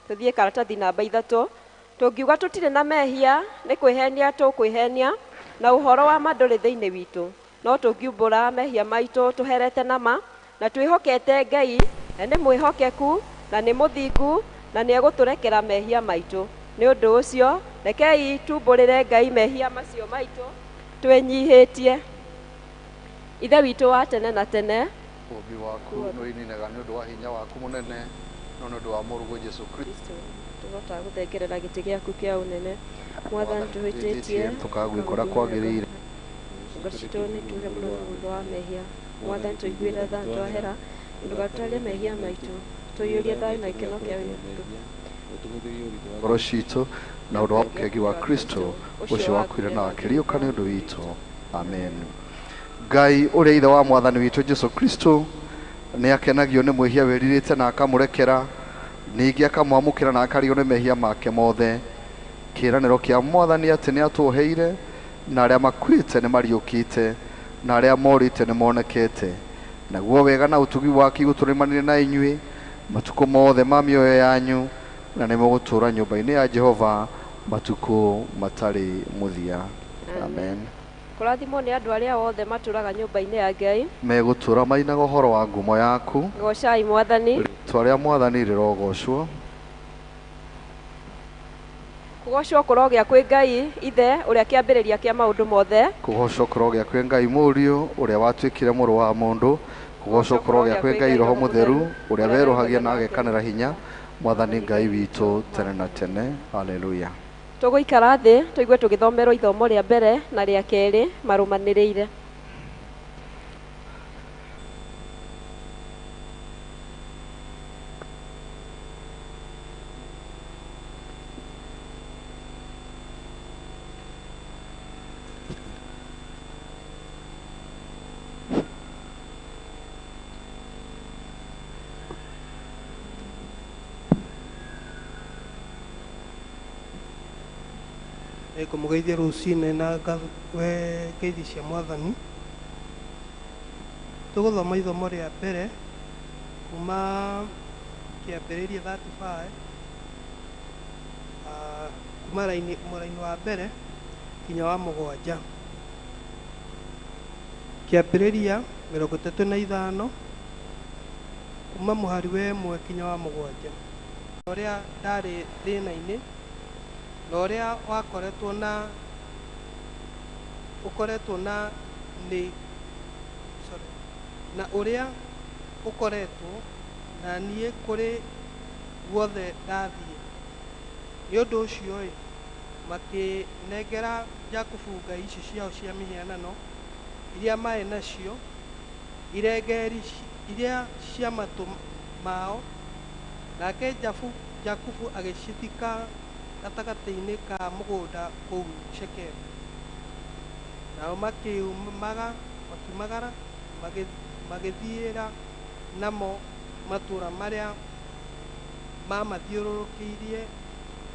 Tũthiĩ karatathi namba 3. Tũngiuga tũtirĩ na mehia nĩ kwĩhenia tũkwĩhenia na ũhoro wa ma ndũrĩ thĩinĩ witũ. No tũngiumbũra mehia maitũ tũherete na ma na twĩhokete Ngai na nĩ mwĩhokeku na nĩ mũthingu na nĩ egũtũrekera mehia maitũ. Nĩ ũndũ ũcio rekei tumbũrĩre Ngai mehia macio maitũ twĩnyihĩtie. Ithe witũ wa tene na tene, Ũũmbi waku nĩ ũininaga nĩ ũndũ wa hinya waku mũnene no nĩ ũndũ wa mũrũguo Jesũ Kristo tũhotaga gũthengerera gĩtĩ gĩaku kĩa ũnene. Mwathani tũhĩtĩtie tũkaga gwĩka ũrĩa kwagĩrĩire. Ngoro citũ nĩ tuhe mũno nĩ ũndũ wa mehia. Mwathani tũiguĩre tha twahera, ndũgatũtarie mehia maitũ, tũiyũrie thayũ na gĩkeno kĩa witũ. Ngoro citũ na ũndũ wa ũkengi wa Kristo ũcio wakuire na akĩriũka nĩ ũndũ witũ. Amen. Ngai ũrĩa ithe wa mwathani witũ Jesũ Kristo nĩ akenagio nĩ mwĩhia wĩrirĩte na akamũrekera, ningĩ akamwamũkĩra na akarigwo nĩ mehia make mothe. Kĩĩranĩro kĩa mwathani atĩ nĩ atũoheire na arĩa makuĩte nĩ mariũkĩte na arĩa morĩte nĩ monekete. Naguo wega na ũtugi wake igũtũrĩmanĩre na inyuĩ matukũ mothe ma mĩoyo yanyu, na nĩ mũgũtũũra nyũmba-inĩ ya Jehova matukũ matarĩ mũthia. Amen. Kũrathimwo nĩ andũ arĩa othe matũũraga nyũmba-inĩ ya Ngai. Megũtũũra mainaga ũhoro wa ngumo yaku. Goocai Mwathani. Rĩĩtwa rĩa Mwathani rĩrogocwo. Kũgocwo kũrogĩa kwĩ Ngai Ithe ũrĩa kĩambĩrĩria kĩa maũndũ mothe. Kũgocwo kũrogĩa kwĩ Ngai Mũriũ ũrĩa watuĩkire mũrũ wa mũndũ. Kũgocwo kũrogĩa kwĩ Ngai Roho Mũtheru ũrĩa werũhagia na agekanĩra hinya Mwathani Ngai witũ tene na tene. Haleluya. Tũgũikara thĩ tũigue tũgĩthomerwo ithomo rĩa mbere na rĩa kerĩ marũmanĩrĩire. Kũmũgeithia rũcinĩ na ngeithi cia Mwathani. Tũgũthoma ithomo rĩa mbere kuma kĩambĩrĩria 35, kuma mũraini wa mbere kinya wa 7. Kĩambĩrĩria 35 kuma mũhari wa 1 kinya wa 7. Ũrĩa ndarĩ thĩna-inĩ na ũrĩa wakoretwo na ũkoretwo na nĩ sorry na ũrĩa ũkoretwo na niĩ kũrĩ guothe ndathiĩ. Nĩ ũndũ ũcio-ĩ, makĩnengera Jakubu ngai icio ciao cia mĩhianano iria maarĩ nacio, irengeeri iria cia matũ mao, nake Jakubu agĩcithika gatagatĩ-inĩ ka mũgũnda kũu Shekemu. Nao makiumagara magĩthiĩra namo matũũra marĩa mamathiũrũrũkĩirie,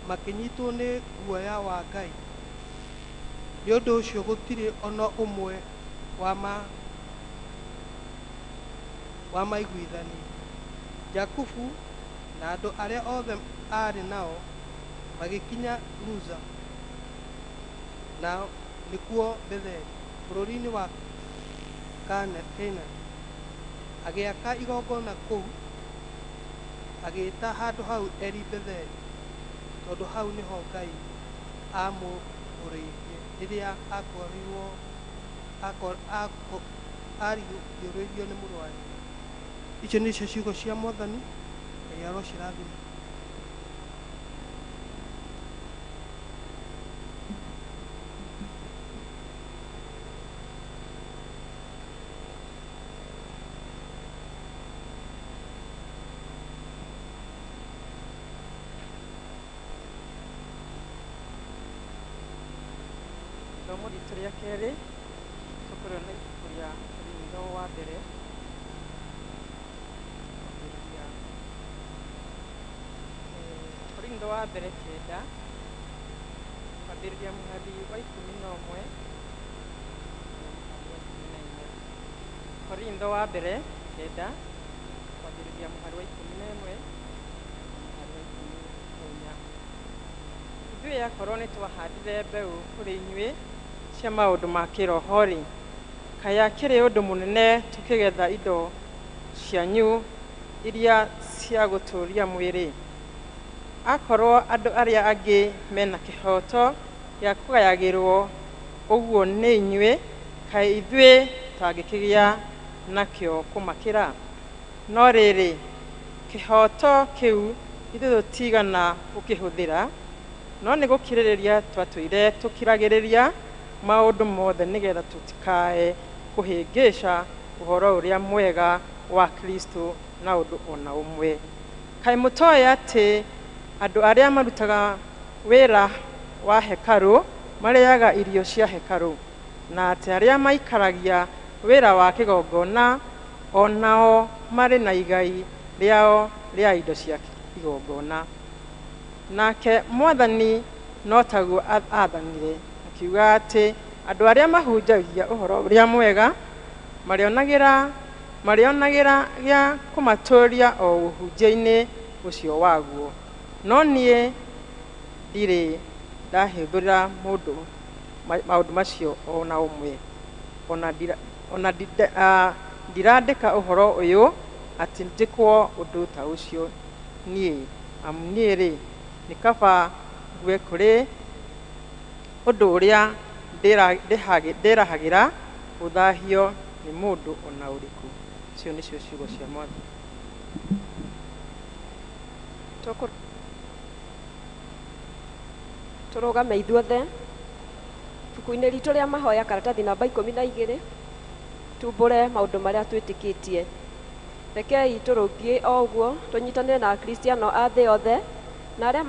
makĩnyitwo nĩ guoya wa Ngai. Nĩ ũndũ ũcio gũtirĩ ona ũmwe wamaiguithanirie. Jakubu na andũ arĩa othe aarĩ nao magĩkinya Luza, na nĩkuo Betheli, bũrũri-inĩ wa Kaanani. Agĩaka igongona kũu, agĩĩta handũ hau Eli Betheli, tondũ hau nĩho Ngai aamũũrĩirie rĩrĩa ariũrĩirio nĩ mũrũ wa nyina. Icio nĩcio ciugo cia Mwathani. Ngai arocirathima. Ithomo ritũ rĩa kerĩ tũkũrĩona ibuku rĩa Korintho wa mbere kwambĩrĩria Korintho wa mbere 9 kwambĩrĩria mũhari wa 11 na mũhari wa 14. Korintho wa mbere 9 kwambĩrĩria mũhari wa 11 na mũhari wa Ithuĩ akorwo nĩ twahandire mbeũ kũrĩ inyuĩ cia maũndũ ma kĩroho-rĩ, kaĩ akĩrĩ ũndũ mũnene tũkĩgetha indo cianyu iria cia gũtũũria mwĩrĩ? Akorwo andũ arĩa angĩ mena kĩhooto gĩa kũgayagĩrwo ũguo nĩ inyuĩ, kaĩ ithuĩ tangĩkĩgĩa nakĩo kũmakĩra? No rĩrĩ, kĩhooto kĩu ithuĩ tũtigana gũkĩhũthĩra, no nĩ gũkirĩrĩria twatũire tũkiragĩrĩria maũndũ mothe nĩgetha tũtikae kũhĩngĩca ũhoro ũrĩa mwega wa Kristo na ũndũ ona ũmwe. Kaĩ mũtoĩ atĩ andũ arĩa marutaga wĩra wa hekarũ marĩaga irio cia hekarũ, na atĩ arĩa maikaragia wĩra wa kĩgongona o nao marĩ na igai rĩao rĩa indo cia igongona? Nake Mwathani no taguo aathanire, akiuga atĩ andũ arĩa mahunjagia ũhoro ũrĩa mwega marĩonagĩra gĩa kũmatũũria o ũhunjia-inĩ ũcio waguo. No niĩ ndirĩ ndahithũra maũndũ macio o na ũmwe, ona ndirandĩka ũhoro ũyũ atĩ njĩkwo ũndũ ta ũcio niĩ, amu niĩ-rĩ, nĩ kaba ngue kũrĩ ũndũ ũrĩa ndĩrahagĩra gũthahio nĩ mũndũ ona ũrĩkũ. Icio nĩcio ciugo cia Mwathani. Tũrũgame ithuothe ibuku-inĩ ritũ rĩa mahoya karatathi namba 12, tumbũre maũndũ marĩa twĩtĩkĩtie. Rekei tũrũngie o ũguo tũnyitanĩre na Akristiano a thĩ yothe na arĩa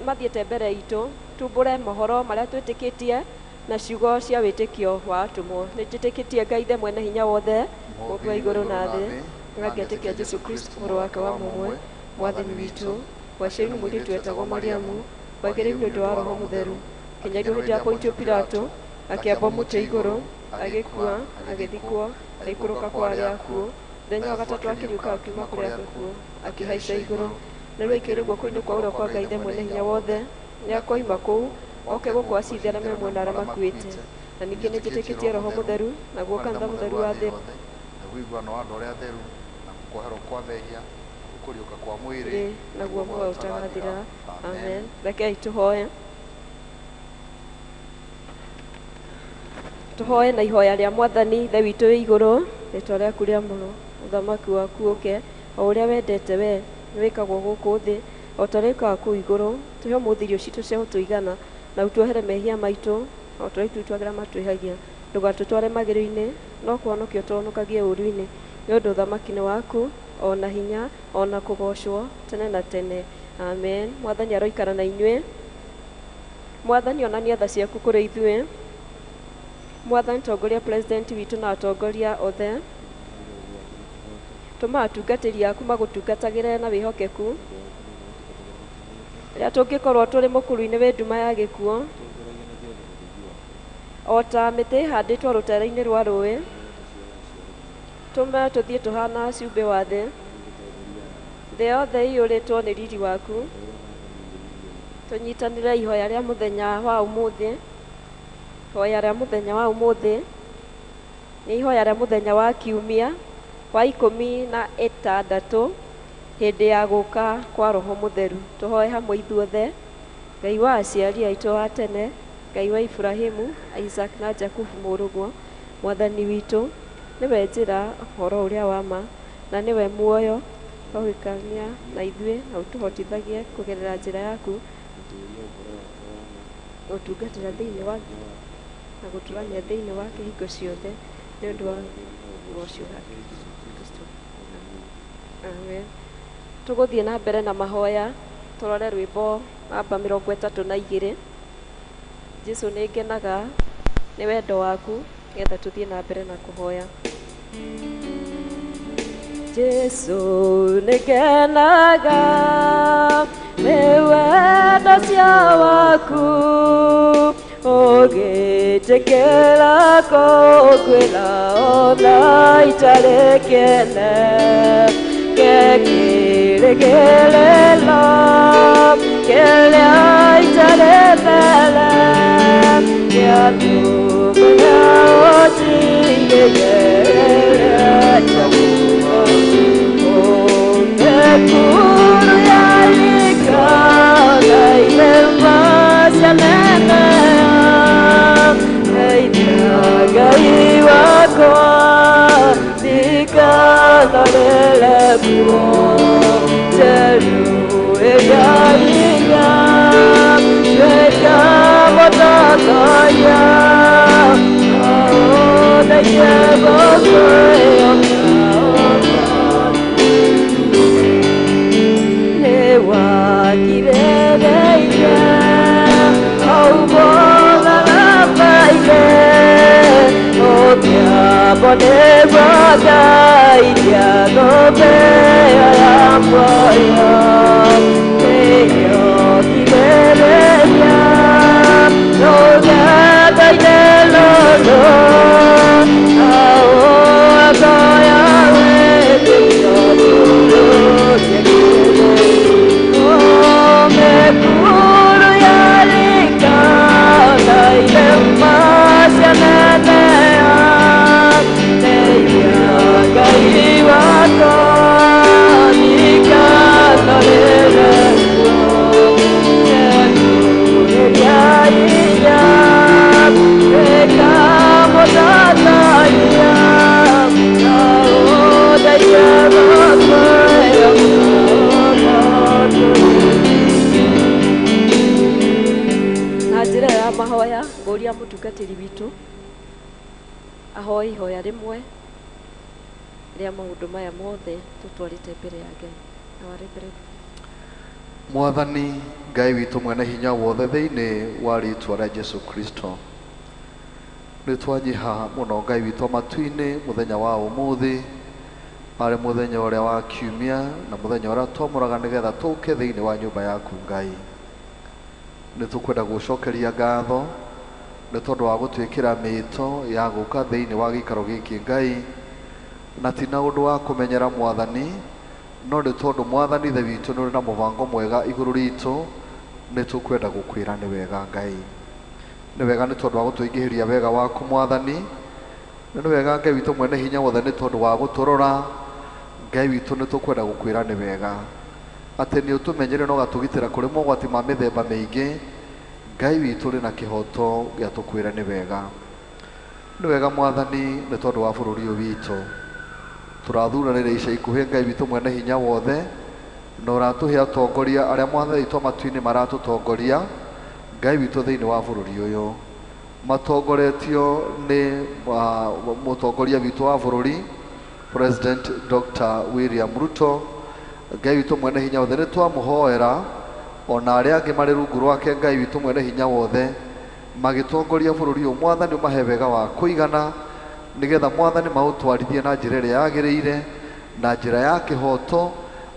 mathiĩte mbere itũ, tumbũre mohoro marĩa twĩtĩkĩtie na ciugo cia wĩtĩkio wa atũmwo. Nĩ njĩtĩkĩtie Ngai Ithe mwene hinya wothe, Mũũmbi wa igũrũ na thĩ, na ngetĩkia Jesũ Kristo mũrũ wake wa mũmwe, Mwathani witũ, waciarirwo nĩ mũirĩtu wetagwo Mariamu, wagĩrĩirwo nĩ ũndũ wa Roho Mũtheru, akĩnyarirwo hĩndĩ ya Pontio Pilato, akĩambwo mũtĩ igũrũ, agĩkua, agĩthikwo, agĩikũrũka kwa arĩa akuũ, mũthenya wa gatatũ akĩriũka akiuma kũrĩ akuũ, akĩhaica igũrũ, na rĩu aikaire guoko-inĩ kwa ũrĩo kwa Ngai Ithe mwene hinya wothe. Nĩ akoima kũu oke gũkũ acithe arĩa me muoyo na arĩa makuĩte. Na ningĩ nĩ njĩtĩkĩtie Roho Mũtheru, naguo kanitha mũtheru wa thĩ, naguo ũiguano wa andũ arĩa atheru, na kuoherwo kwa mehia, nakuo kũriũka kwa mwĩrĩ, naguo muoyo ũtagathira. Amen. Rekei tũhoe. Tũhoe na ihoya rĩa Mwathani. Ithe witũ wĩ igũrũ, rĩtwa rĩaku rĩamũrwo, ũthamaki waku ũke, o ũrĩa wendete we nĩwĩkagwo gũkũ thĩ o ta ũrĩa wĩkaga kũu igũrũ. Tũhe ũmũthĩ irio citũ cia gũtũigana, na ũtuohere mehia maitũ o ta ũrĩa ithuĩ twagĩra matwĩhagia. Ndũgatũtware magĩrĩo-inĩ, no kũhonokia ũtũhonokagie ũũru-inĩ, nĩ ũndũ ũthamaki nĩ waku, o na hinya, o na kũgoocwo tene na tene. Amen. Mwathani aroikara na inyuĩ. Mwathani onania tha ciaku kũrĩ ithuĩ. Mwathani tongoria president witũ na atongoria othe. Tũma atungatĩri aku magũtungatagĩre na wĩhokeku. Rĩrĩa tũngĩkorwo tũrĩ mũkuru-inĩ wĩ nduma ya gĩkuũ, o ta mĩtĩ ĩhandĩtwo rũtere-inĩ rwa rũĩ, tũme tũthiĩ tũhana cumbĩ wa thĩ. Thĩ yothe ĩiyũrĩtwo nĩ riri waku. Tũnyitanĩre ihoya rĩa mũthenya wa ũmũthĩ. Ihoya rĩa mũthenya wa ũmũthĩ nĩ ihoya rĩa mũthenya wa kiumia wa 16 hĩndĩ ya gũka kwa Roho Mũtheru. Tũhoe hamwe ithuothe. Ngai wa aciari aitũ a tene, Ngai wa Ibrahimu, Isaac na Jakubu mũrũguo, Mwathani witũ, nĩwe njĩra, ũhoro ũrĩa wa ma, na nĩwe muoyo. Ũgĩkania na ithuĩ na ũtũhotithagie kũgerera njĩra yaku gũtungatĩra thĩinĩ wa na gũtũrania thĩinĩ wa kĩhingo ciothe nĩ ũndũ wa ũgoci wake Kristo. Amen. Tũgũthiĩ na mbere na mahoya, tũrore rwĩmbo namba 32. Jesũ nĩ ngenaga nĩ wendo waku, nĩgetha tũthiĩ na mbere na kũhoya. Jesũ nĩ ngenaga nĩ wendo cia waku, ũgĩtĩkĩra kũnguĩra ona itarĩ kĩene, kĩrĩgĩrĩro kĩrĩa itarĩ Mwathani Ngai witũ mwene hinya wothe thĩinĩ wa rĩtwa rĩa Jesu Kristo, nĩ twanyiha mũno Ngai witũ matu-inĩ mũthenya wa ũmũthĩ, arĩ mũthenya ũrĩa wa kiumia na mũthenya ũrĩa twamũraga nĩgetha tũke thĩinĩ wa nyũmba yaku Ngai. Nĩ tũkwenda gũcokeria ngatho nĩ tondũ wa gũtwĩkĩra mĩĩto ya gũka thĩinĩ wa gĩikaro gĩkĩ Ngai, na ti na ũndũ wa kũmenyera Mwathani, no nĩ tondũ Mwathani Ithe witũ nĩ ũrĩ na mũbango mwega igũrũ ritũ, nĩ tũkwenda gũkwĩra nĩ wega Ngai. Nĩ wega nĩ tondũ wa gũtũingĩhĩria wega waku Mwathani, na nĩ wega Ngai witũ mwene hinya wothe nĩ tondũ wa gũtũrora. Ngai witũ nĩ tũkwenda gũkwĩra nĩ wega atĩ nĩ ũtũmenyere na ũgatũgitĩra kũrĩ mogwati ma mĩthemba mĩingĩ. Ngai witũ ũrĩ na kĩhoto gĩa tũkwĩra nĩ wega. Nĩ wega Mwathani nĩ tondũ wa bũrũri ũyũ witũ tũrathuranĩra ica ikuhĩ Ngai witũ mwene hinya wothe, na ũratũhe atongoria arĩa Mwathani witũ matu-inĩ maratũtongoria Ngai witũ thĩinĩ wa bũrũri ũyũ, matongoretio nĩ mũtongoria witũ wa bũrũri President Dr. William Ruto. Ngai witũ mwene hinya wothe nĩ twamũhoera ona arĩa angĩ marĩ rungu rwake Ngai witũ mwene hinya wothe magĩtongoria bũrũri ũyũ. Mwathani ũmahe wega wa kũigana nĩgetha Mwathani maũtwarithie na njĩra ĩrĩa yagĩrĩire, na njĩra ya kĩhoto,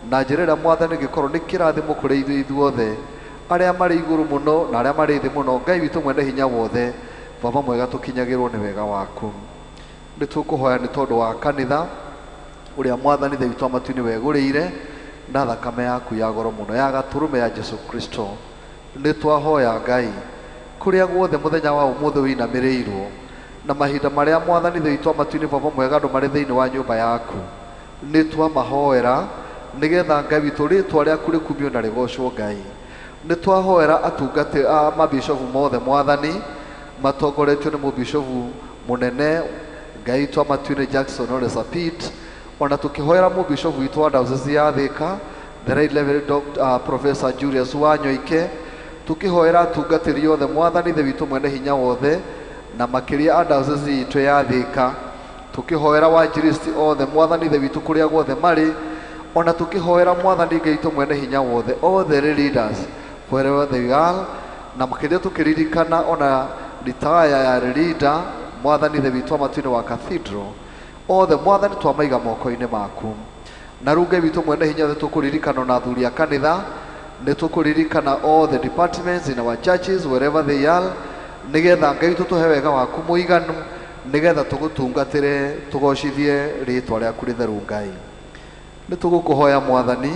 na njĩra ĩrĩa Mwathani ĩngĩkorwo nĩ kĩrathimo kũrĩ ithuĩ ithuothe arĩa marĩ igũrũ mũno na arĩa marĩ thĩ mũno. Ngai witũ mwene hinya wothe, Baba mwega, tũkinyagĩrwo nĩ wega waku. Nĩ tũkũhoya nĩ tondũ wa kanitha ũrĩa Mwathani Ithe witũ wa matu-inĩ wegũrĩire na thakame yaku ya goro mũno ya gatũrũme ya Jesu Kristo. Nĩ twahoya Ngai kũrĩa guothe mũthenya wa ũmũthĩ wĩinamĩrĩirwo na mahinda marĩa Mwathani Ithe witũ wa matu-inĩ Baba mwega andũ marĩ thĩinĩ wa nyũmba yaku, nĩ twamahoera nĩgetha Ngai witũ rĩtwa rĩaku rĩkumio na rĩgocwo Ngai. Nĩ twahoera atungati a mabishofu mothe Mwathani matongoretio nĩ mũbishofu mũnene Ngai witũ wa matu-inĩ Jackson Ole Sapit, ona tũkĩhoera mũbishofu witũ wa diocese ya Thika the Right Reverend Professor Julius Wanyoike, tũkĩhoera atungatĩri othe Mwathani Ithe witũ mwene hinya wothe na makĩria a diocese itũ ya Thika, tũkĩhoera wanjiristi othe Mwathani Ithe witũ kũrĩa guothe marĩ, ona tũkĩhoera Mwathani Ngai witũ mwene hinya wothe all the leaders wherever they are, na makĩria tũkĩririkana ona ritaya ya leader Mwathani Ithe witũ wa matu-inĩ wa cathedral othe Mwathani twamaiga moko-inĩ maku. Na rĩu Ngai witũ mwene hinya wothe tũkũririkana na athuri a kanitha, nĩ tũkũririkana all the departments in our churches wherever they are, nĩgetha Ngai witũ tũhe wega waku mũiganu nĩgetha tũgũtungatĩre tũgocithie rĩtwa rĩaku rĩtheru Ngai. Nĩ tũgũkũhoya Mwathani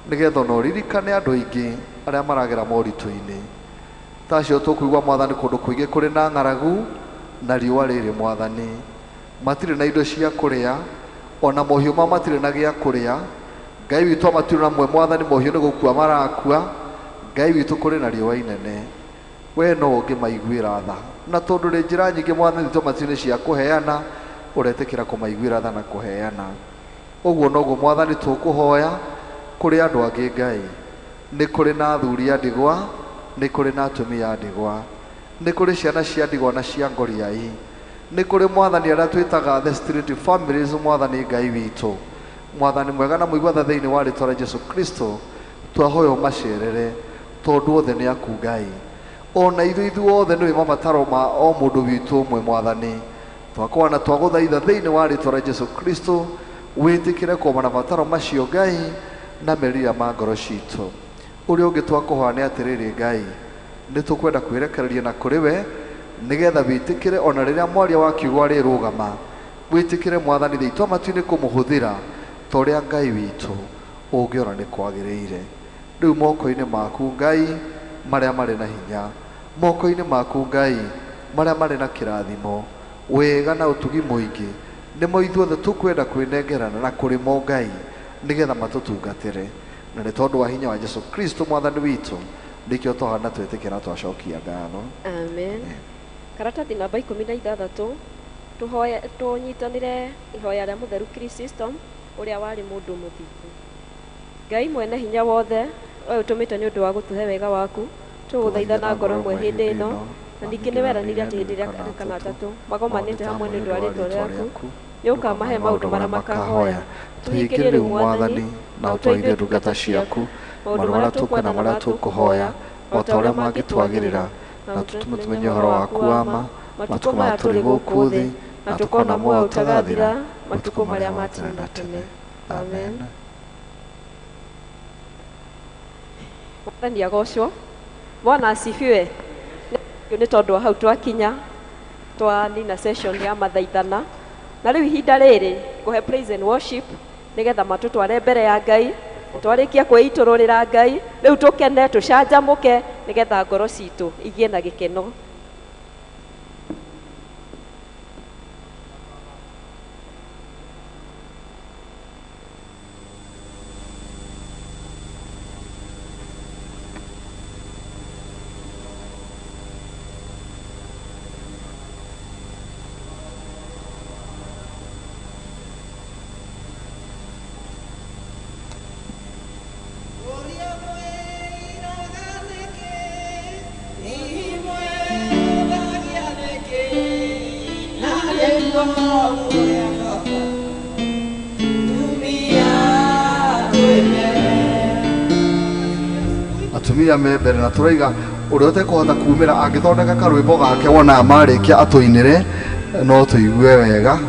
nĩgetha ona ũririkane andũ aingĩ arĩa maragera moritũ-inĩ ta acio tũkũigua Mwathani kũndũ kũingĩ kũrĩ na ng'aragu na riũa rĩrĩ Mwathani, matirĩ na indo cia kũrĩa ona mohiũ mao matirĩ na gĩa kũrĩa. Ngai witũ matu-inĩ namwe Mwathani mohiũ nĩ gũkua marakua. Ngai witũ kũrĩ na riũa inene, we no ũngĩmaiguĩra tha, na tondũ rĩ njĩra nyingĩ Mwathani witũ matu-inĩ cia kũheana, ũretĩkĩra kũmaiguĩra tha na kũheana. Ũguo noguo Mwathani tũkũhoya kũrĩ andũ angĩ Ngai. Nĩ kũrĩ na athuri a ndigwa, nĩ kũrĩ na atumia a ndigwa, nĩ kũrĩ ciana cia ndigwa na cia ngoriai, Nĩ kũrĩ mwathani arĩa twĩtaga the street families mwathani Ngai witũ. Mwathani mwega na mũigua tha thĩinĩ wa rĩtwa rĩa Jesu Kristo twahoya ũmacerere tondũ othe nĩ aku Ngai. Ona ithuĩ ithuothe nĩũĩ mabataro ma o mũndũ witũ ũmwe mwathani. Twakoa na twagũthaitha thĩinĩ wa rĩtwa rĩa Jesu Kristo wĩtĩkĩre kũma mabataro macio Ngai na merirĩria ma ngoro citũ. Ũrĩa ũngĩ twakũhoya nĩ atĩrĩrĩ Ngai, nĩ tũkwenda kwĩrekereria na kũrĩ we nĩgetha wĩtĩkĩre ona rĩrĩa mwaria wa kiugo arĩrũgama, wĩtĩkĩre mwathani thĩitũ matu-inĩ kũmũhũthĩra ta ũrĩa Ngai witũ ũngĩona nĩ kwagĩrĩire. Rĩu moko-inĩ maku Ngai marĩa marĩ na hinya, moko-inĩ maku Ngai marĩa marĩ na kĩrathimo, wega na ũtugi mũingĩ, nĩmo ithuothe tũkwenda kwĩnengerana na kũrĩ mo Ngai nĩgetha matũtungatĩre. Na nĩ tondũ wa hinya wa Jesu Kristo mwathani witũ nĩkĩo twahana twĩtĩkĩra twacokia ngatho. Amen. Karatathi namba 16 tũhoye tũnyitanĩre ihoya rĩa mũtheru Chrysostom ũrĩa warĩ mũndũ mũthingu. Ngai mwene hinya wothe we ũtũmĩte nĩ ũndũ wa gũtũhe wega waku, tũgũthaitha na ngoro ĩmwe hĩndĩ ĩno, na ningĩ nĩ weranĩire atĩ hĩndĩ ĩrĩa kana atatũ magomanĩte hamwe nĩ ũndũ wa rĩĩtwa rĩaku nĩ ũkamahe maũndũ marĩa makahoya. Tũhingĩrie rĩu mwathani na ũtwarithie ndungata ciaku maũndũ marĩa tũkwenda marĩa tũkũhoya o ta ũrĩa mangĩtwagĩrĩra, na tũtũme tũmenye ũhoro waku wa ma matukũ maya tũrĩ gũkũ thĩ, na tũkona muoyo ũtagathira matukũ marĩa ma tene na tene. Amen. Mwathani agocwo. Bwana asifiwe. Nĩ tondũ wa hau twakinya twanina session ya mathaithana, na rĩu ihinda rĩrĩ ngũhe praise and worship nĩgetha matũtware mbere ya Ngai. Twarĩkia kwĩitũrũrĩra Ngai, rĩu tũkene tũcanjamũke nĩgetha ngoro citũ igĩe na gĩkeno. Atumia me mbere na tũraiga ũrĩa ũtekũhota kumĩra angĩthondeka karwĩmbo gake wona marĩkia atũinĩre no tũigue wega.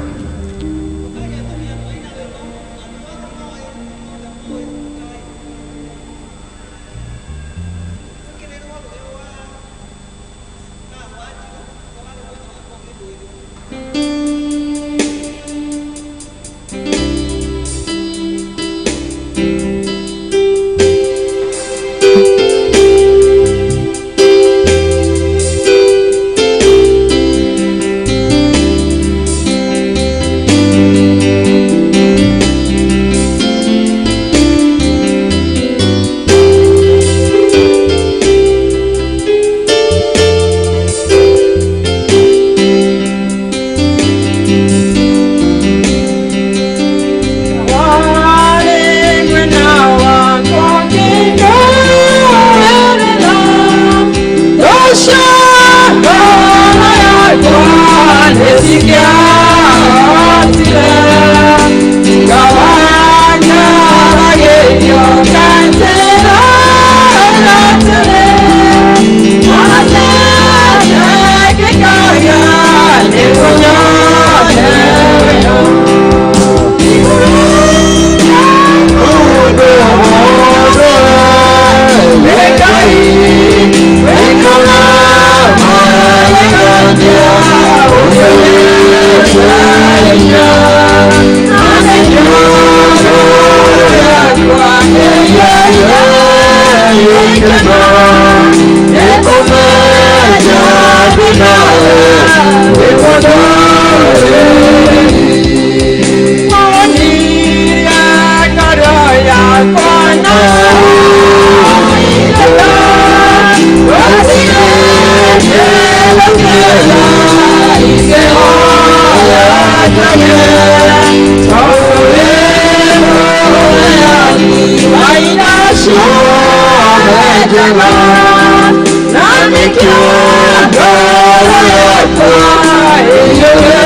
Thank you.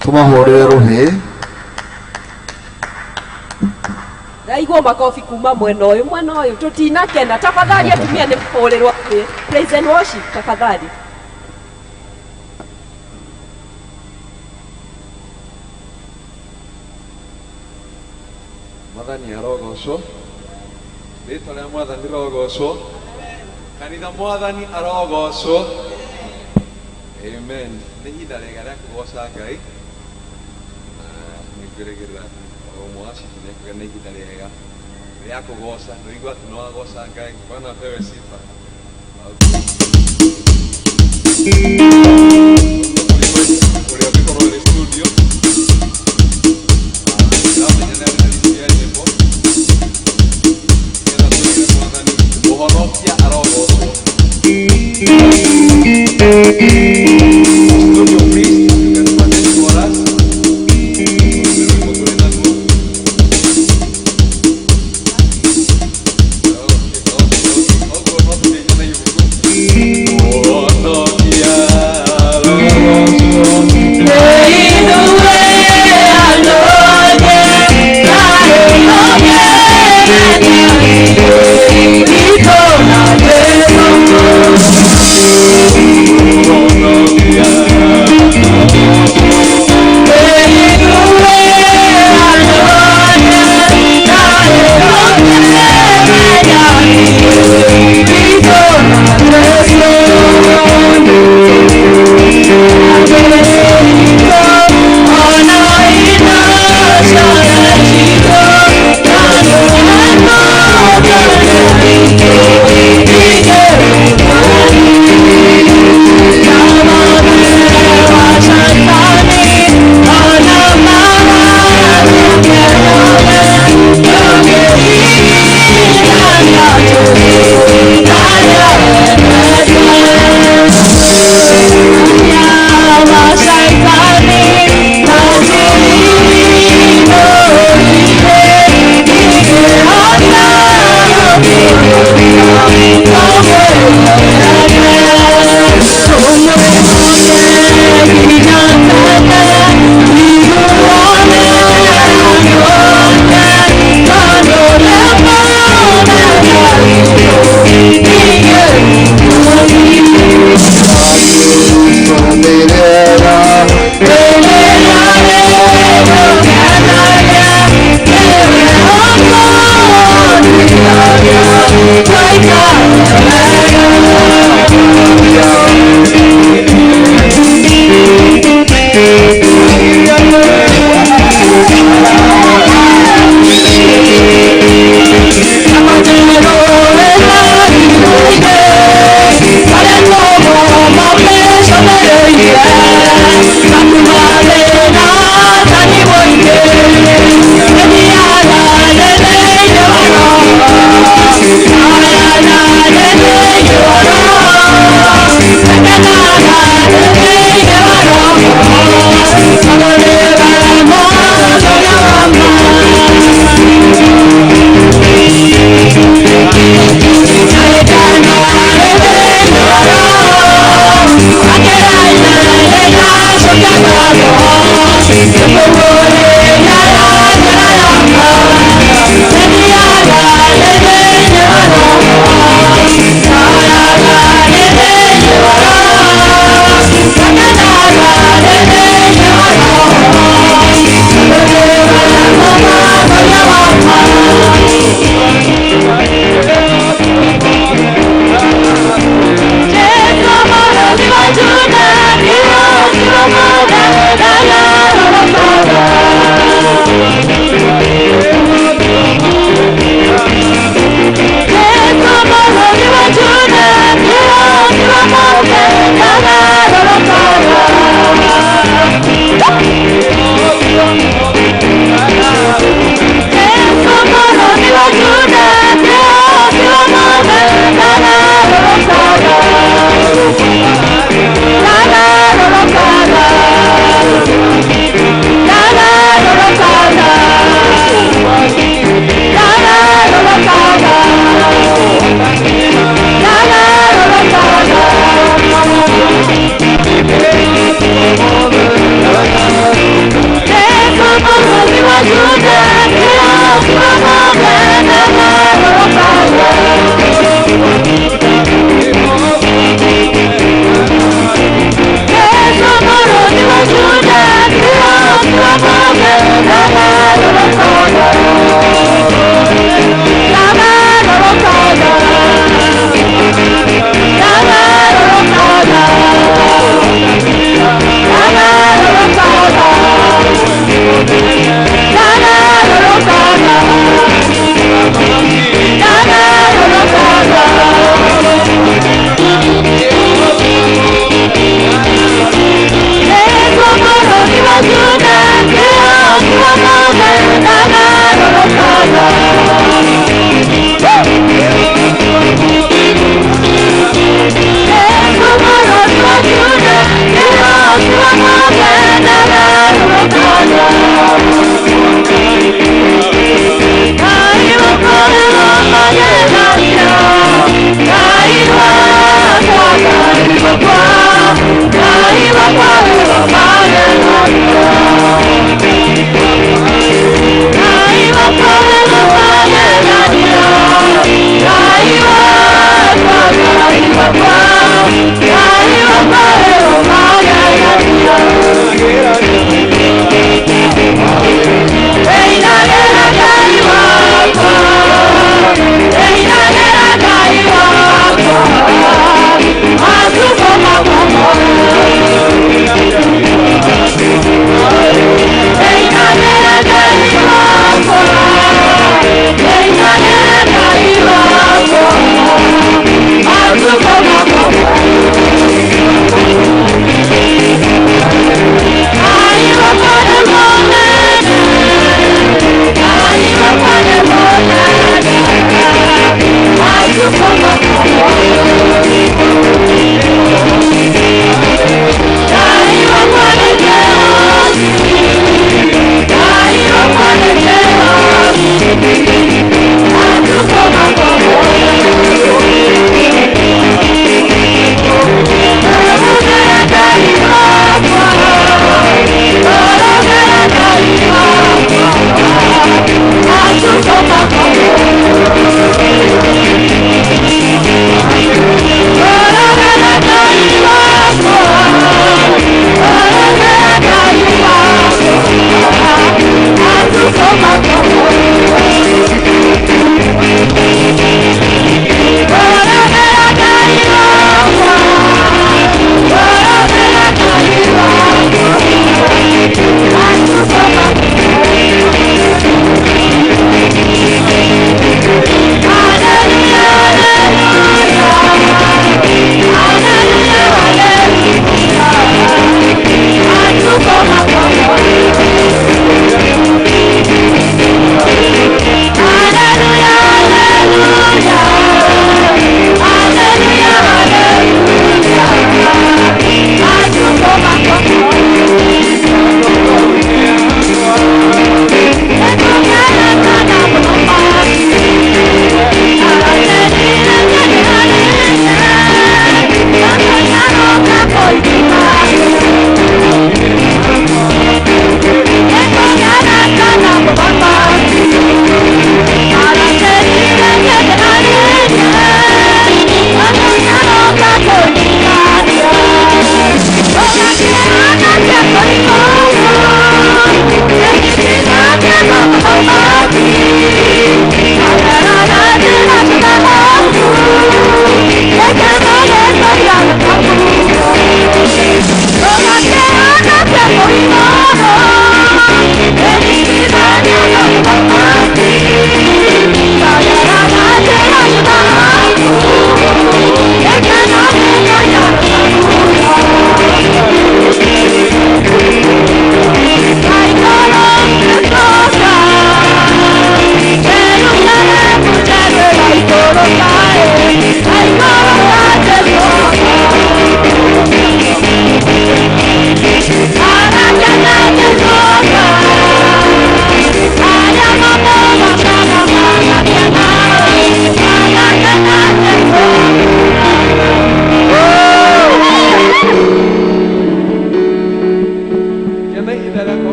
Tumahũrĩre rũhĩ. Ndaigua makobi kuma mwena ũyũ, mwena ũyũ tũtinakena. Tafadhali atumia nĩ kũhũrĩrwo rũhĩ. Praise and worship tafadhali. Mwathani arogocwo, rĩtwa rĩa Mwathani rĩrogocwo, kanitha Mwathani arogocwo. Amen. Nĩ ihinda rĩega rĩa kũgoca Ngai na nĩngwĩrĩgĩrĩra o ũmwe wa citũ nĩekũgĩa na ihinda rĩega rĩa kũgoca. Nĩũigua atĩ nĩwagoca Ngai. Bwana apewe sifa. Ũrĩa ũngĩkorwo ũrĩ studio ndamenya nĩ arĩ na list ya nyĩmbo nĩgetha tũige Mwathani mũhonokia arogocwo. Studio priest, you can present for us. Rwĩmbo tũrĩ naruo. Okay, okay, okay. Oguo no tũthiĩ na ibuku. Mũhonokia arogocwo. Wake up!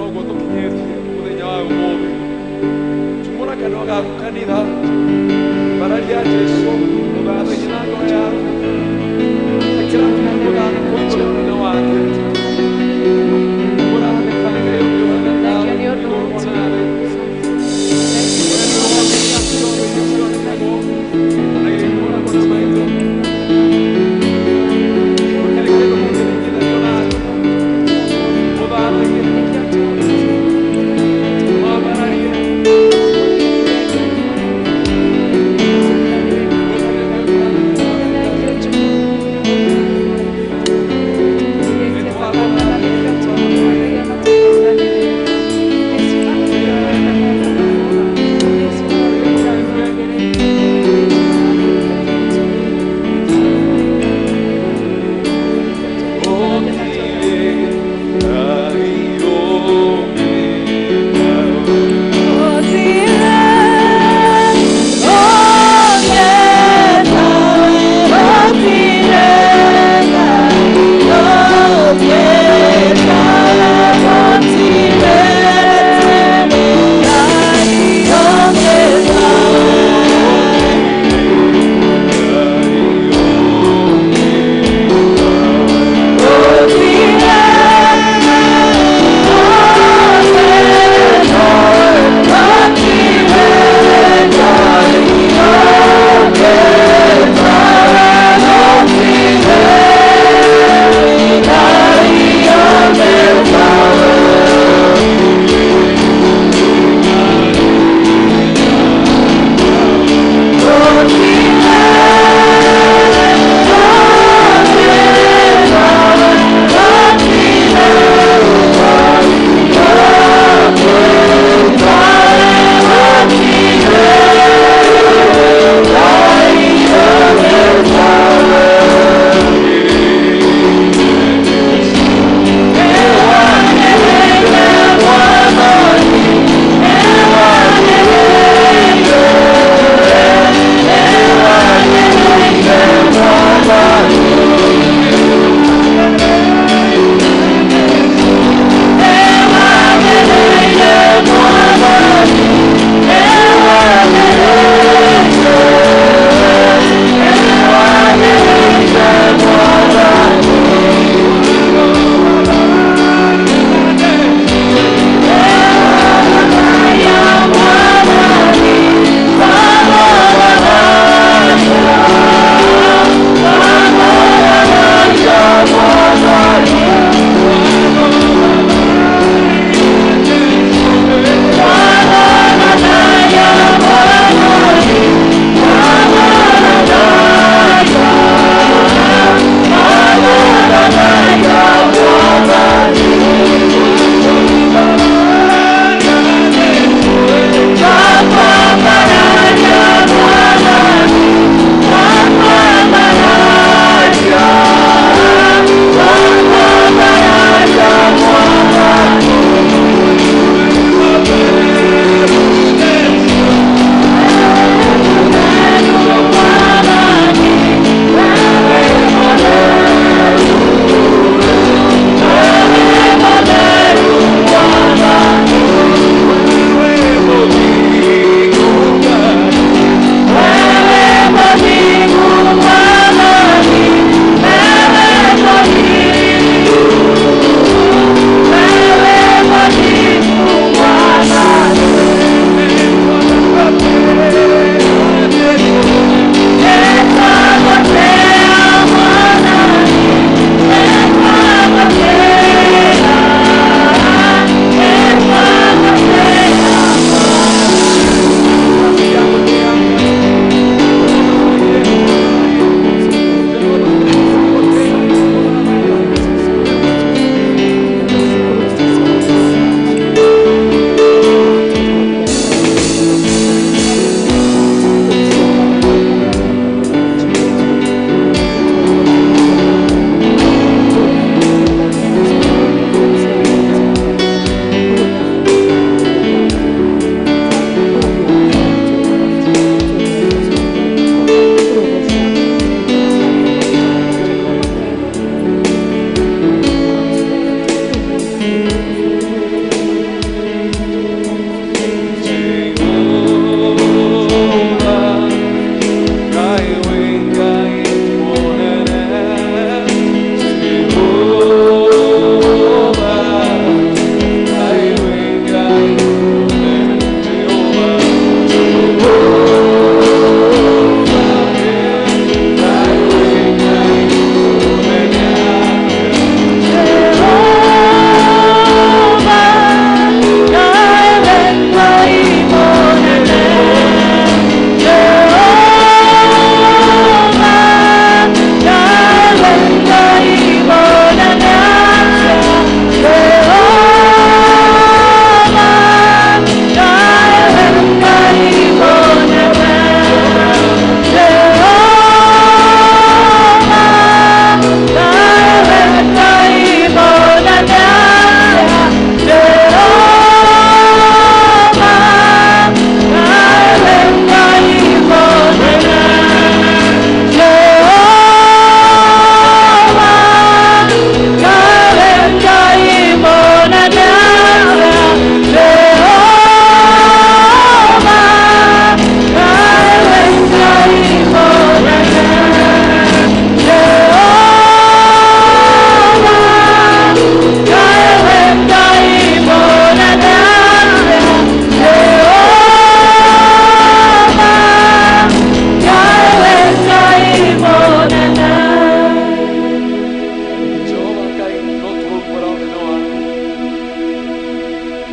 Ũguo tũkinyĩtie mũthenya wa ũmũthĩ. Tumũra kanua gaku kanitha, mbararia Jesu, mũgathĩrie na ngoro yaku. Ĩkĩra kanua gaku kũimbũre ũnene wake. Tumũra mĩbango ĩyo Thengiũ nĩ ũndũ igũrũ ona thĩ. Thengiũ.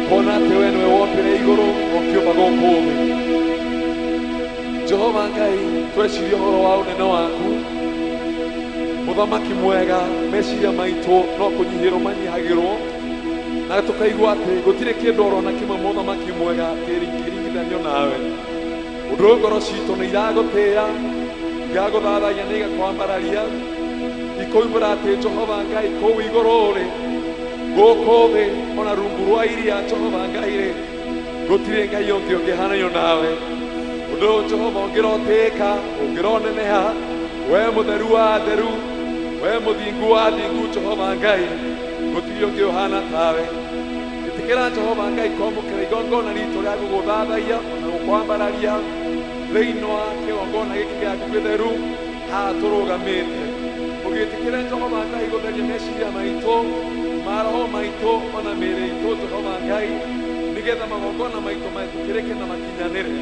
Kuona atĩ we nĩwe wombire igũrũ ũkĩũmba gũkũ thĩ. Jehova Ngai, tweciria ũhoro wa ũnene waku. Mũthamaki mwega, meciria maitũ no kũnyihĩrwo manyihagĩrwo, na tũkaigua atĩ gũtirĩ kĩndũ orona kĩmwe mũthamaki mwega kĩringithanio nawe. Ũndũ ũyũ ngoro citũ nĩ iragũtĩĩa, iragũthathaiya na igakwambararia, ikoimbũra atĩ Jehova Ngai kũu igũrũ ũrĩ, gũkũ thĩ ona rungu rwa iria Jehova Ngai rĩ, gũtirĩ Ngai ũngĩ ũngĩhananio nawe. Ũndũ ũyũ Jehova ũngĩrotĩĩka, ũngĩroneneha, we mũtheru wa atheru, we mũthingu wa athingu Jehova Ngai, gũtirĩ ũngĩ ũhana tawe. Ĩtĩkĩra Jehova Ngai kwamũkĩra igongona ritũ rĩa gũgũthathaiya ona gũkwambararia thĩinĩ wa kĩgongona gĩkĩ gĩaku gĩtheru haha tũrũgamĩte. Ũgĩtĩkĩre Jehova Ngai gũtheria meciria maitũ, maroho maitũ ona mĩĩrĩ itũ Jehova Ngai, nĩgetha magongona maitũ metĩkĩrĩke na makinyanĩre.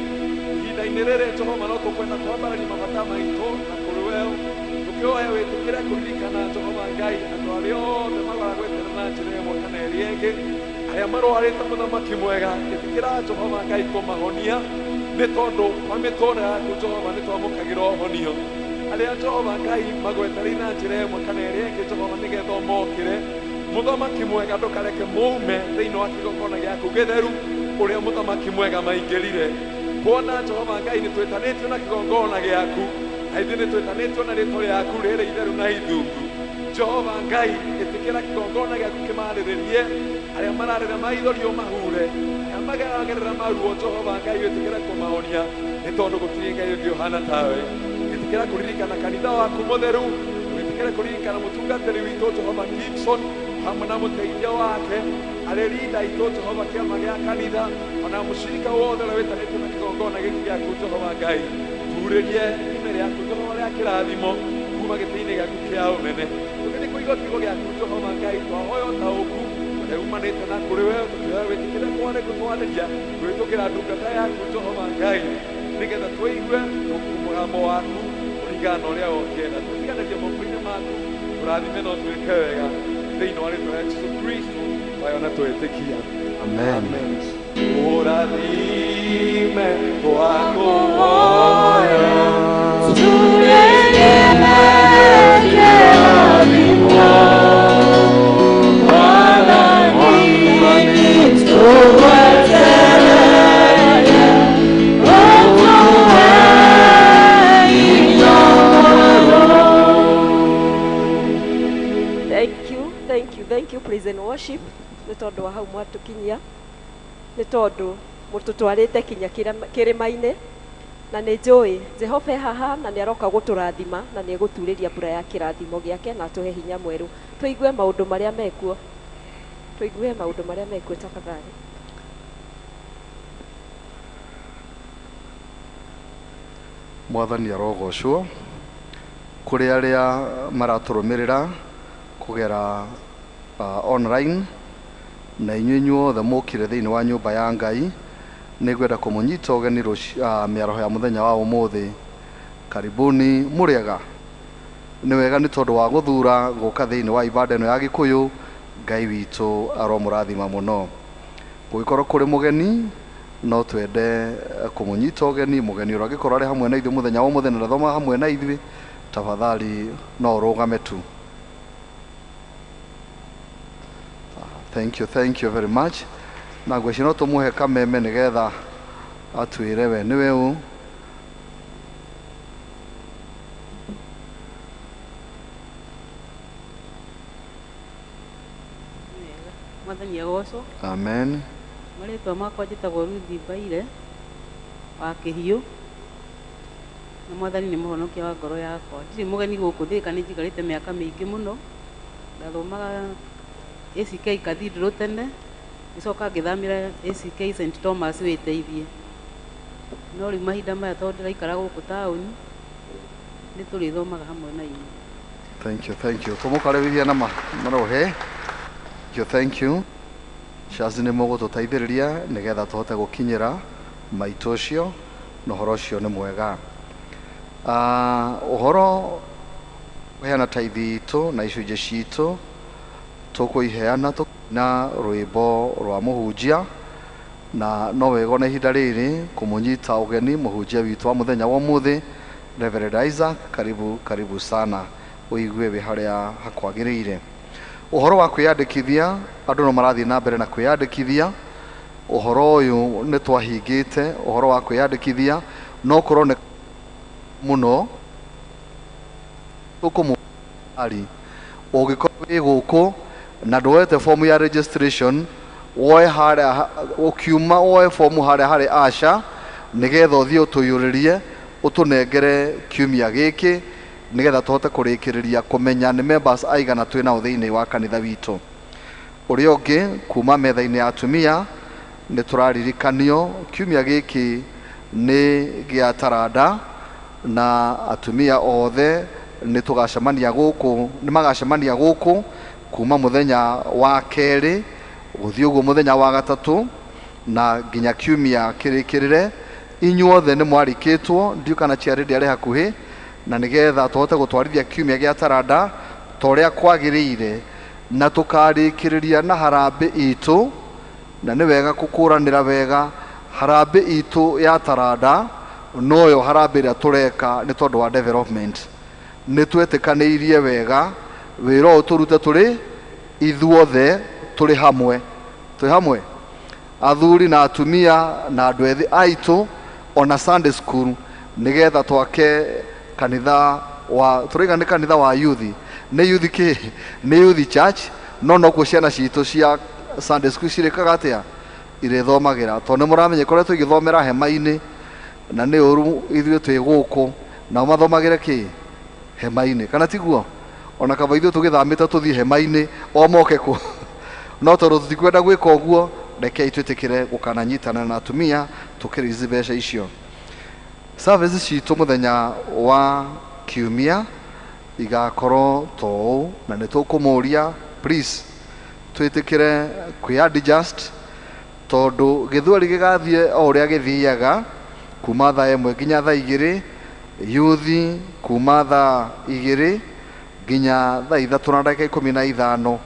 Ihinda-inĩ rĩrĩ Jehova no tũkwenda kwambararia mabata maitũ na kũrĩ we, tũkĩhoya wĩtĩkĩre kũririkana Jehova Ngai andũ arĩa othe maragweterera na njĩra ĩmwe kana ĩrĩa ĩngĩ, arĩa marwarĩte mũthamaki mwega, ĩtĩkĩra Jehova Ngai kũmahonia, nĩ tondũ kwa mĩtũũro yaku Jehova nĩ twamũkagĩra ũhonio. Arĩa Jehova Ngai magwetereire na njĩra ĩmwe kana ĩrĩa ĩngĩ Jehova nĩgetha ũmokĩre, mũthamaki mwega ndũkareke mũume thĩinĩ wa kĩgongona gĩaku gĩtheru ũrĩa mũthamaki mwega maingĩrire. Kuona Jehova Ngai nĩ twĩtanĩtio na kĩgongona gĩaku, na ithuĩ nĩ twĩtanĩtio na rĩtwa rĩaku rĩrĩ itheru na ithungu. Jehova Ngai ĩtĩkĩra kĩgongona gĩaku kĩmarĩrĩrie arĩa mararĩra maithori ũmahure, arĩa mageragĩrĩra maruo Jehova Ngai wĩtĩkĩre kũmahonia, nĩ tondũ gũtirĩ Ngai ũngĩ ũhana tawe. Ĩtĩkĩra kũririkana kanitha waku mũtheru, wĩtĩkĩre kũririkana mũtungatĩri witũ Jehova Gibson hamwe na mũteithia wake, arĩ rinda itũ Jehova kĩama gĩa kanitha, ona mũcirika wothe ũrĩa wĩtanĩtio na kĩgongona gĩkĩ gĩaku Jehova Ngai. Turĩrie ime rĩaku Jehova rĩa kĩrathimo kuma gĩtĩ-inĩ gĩaku kĩa ũnene. Tũgĩthiĩ kũigua kiugo gĩaku Jehova Ngai, twahoya ũtaũku ũrĩa umanĩte na kũrĩ we, tũkĩhoya wĩtĩkĩre gũtwarĩria kũhĩtũkĩra ndungata yaku Jehova Ngai, nĩgetha tũigue mũgambo waku kũringana na ũrĩa ũngĩenda. Tũtiganĩrie moko-inĩ maku, tũrathime na ũtwĩke wega thĩinĩ wa rĩtwa rĩa Jesũ Kristo twayo na twetĩkia. Amen. Ũrathime twakũhoya, Thank you, thank you, thank you, praise and worship. Nĩ tondũ wa hau mwatũkinyia, nĩ tondũ mũtũtwarĩte kinya kĩrĩma-inĩ, na nĩ njũĩ Jehova e haha na nĩ aroka gũtũrathima na nĩ egũturĩria mbura ya kĩrathimo gĩake na atũhe hinya mwerũ. Tũigue maũndũ marĩa mekuo, tũigue maũndũ marĩa mekuo tafadhali. Mwathani arogocwo. Kũrĩ arĩa maratũrũmĩrĩra kũgera online, na inyuĩ inyuothe mũkire thĩinĩ wa nyũmba ya Ngai, nĩngwenda kũmũnyita ũgeni mĩaraho ya mũthenya wa ũmũthĩ. Karibuni mũrĩega. Nĩ wega nĩ tondũ wa gũthura gũka thĩinĩ wa ibada ĩno ya Gĩkũyũ. Ngai witũ aromũrathima mũno. Gũgĩkorwo kũrĩ mũgeni, no twende kũmũnyita ũgeni. Mũgeni ũrĩa angĩkorwo arĩ hamwe na ithuĩ mũthenya wa ũmũthĩ na ndathoma hamwe na ithuĩ, tafadhali no ũrũgame tu. Thank you, thank you very much. Na ngwĩciria no tũmũhe kameme nĩgetha atwĩre we nĩwe ũ. Mwathani agocwo. Amen. Marĩtwa makwa njĩtagwo Ruth Mbaire wa Kĩhiũ, na Mwathani nĩ mũhonokia wa ngoro yakwa. Ndirĩ mũgeni gũkũ Thĩka, nĩ njikarĩte mĩaka mĩingĩ mũno. Ndathomaga ACK Cathedral tene, ngĩcoka ngĩthamĩra ACK St Thomas wĩteithie. No rĩu mahinda maya tondũ ndĩraikara gũkũ taũni, nĩ tũrĩthomaga hamwe na inyuĩ. Thank you, thank you. Tũmũkarĩrĩria na marohe. Thank you, thank you. Shazi nĩ mũgũtũteithĩrĩria nĩgetha tũhote gũkinyĩra maitũ ũcio, na ũhoro ũcio nĩ mwega. Ũhoro kũheana taithi itũ na icunjĩ citũ tũkũiheana Na rwĩmbo rwa mũhunjia na no wega na ihinda rĩrĩ kũmũnyita ũgeni mũhunjia witũ wa mũthenya wa ũmũthĩ Reverend Isaac. Karibu karibu sana, ũigue wĩ harĩa hakwagĩrĩire. Ũhoro wa kwĩyandĩkithia, andũ no marathiĩ na mbere na kwĩyandĩkithia. Ũhoro ũyũ nĩ twahingĩte ũhoro wa kwĩyandĩkithia, no korwo nĩ mũno tũkũmũari ũngĩkorwo wĩ gũkũ na ndwoete fomu ya registration, woe harĩa ũkiuma, woe fomu harĩa harĩ Asha nĩgetha ũthiĩ ũtũiyũrĩrie ũtũnengere kiumia gĩkĩ nĩgetha tũhote kũrĩkĩrĩria kũmenya nĩ members aigana twĩ nao thĩinĩ wa kanitha witũ. Ũrĩa ũngĩ kuma metha-inĩ ya atumia nĩ tũraririkanio kiumia gĩkĩ nĩ gĩa taranda na atumia othe nĩ tũgacemania gũkũ, nĩ magacemania gũkũ kuma mũthenya wa kerĩ gũthiĩ ũguo mũthenya wa gatatũ na nginya kiumia kĩrĩkĩrĩre. Inyuothe nĩ mwarĩkĩtwo, ndiũ kana chiarĩndĩ arĩ hakuhĩ, na nĩgetha tũhote gũtwarithia kiumia gĩa taranda ta ũrĩa kwagĩrĩire na tũkarĩkĩrĩria na harambĩ itũ, na nĩ wega gũkũranĩra wega harambĩ itũ ya taranda noyo harambĩ ĩrĩa tũreka nĩ tondũ wa development. Nĩ twetĩkanĩirie wega wĩra ũyũ tũrute tũrĩ ithuothe tũrĩ hamwe, twĩ hamwe athuri na atumia na andũ ethĩ aitũ ona Sunday school, nĩgetha twake kanitha wa tũraiga nĩ kanitha wa youth, nĩ youth kĩ, nĩ youth church, no nokuo ciana citũ cia Sunday school cirĩkaga atĩa, irĩthomagĩra, tondũ nĩ mũramenya ikoretwo igĩthomera hema-inĩ na nĩ ũru ithuĩ twĩ gũkũ nao mathomagĩre kĩ hema-inĩ, kana tiguo? Ona kaba ithuĩ tũgĩthamĩte tũthiĩ hema-inĩ o moke kũ no tondũ tũtikwenda gwĩka ũguo, rekei twĩtĩkĩre gũkananyitana na atumia tũkĩrĩici mbeca icio. Service citũ mũthenya wa kiumia igakorwo to ũũ, na nĩ tũkũmũria please twĩtĩkĩre kwĩ adjust tondũ gĩthweri gĩgathiĩ o ũrĩa gĩthiaga kuma thaa 1 nginya thaa 2, youth kuma thaa 2 nginya thaa 3:15,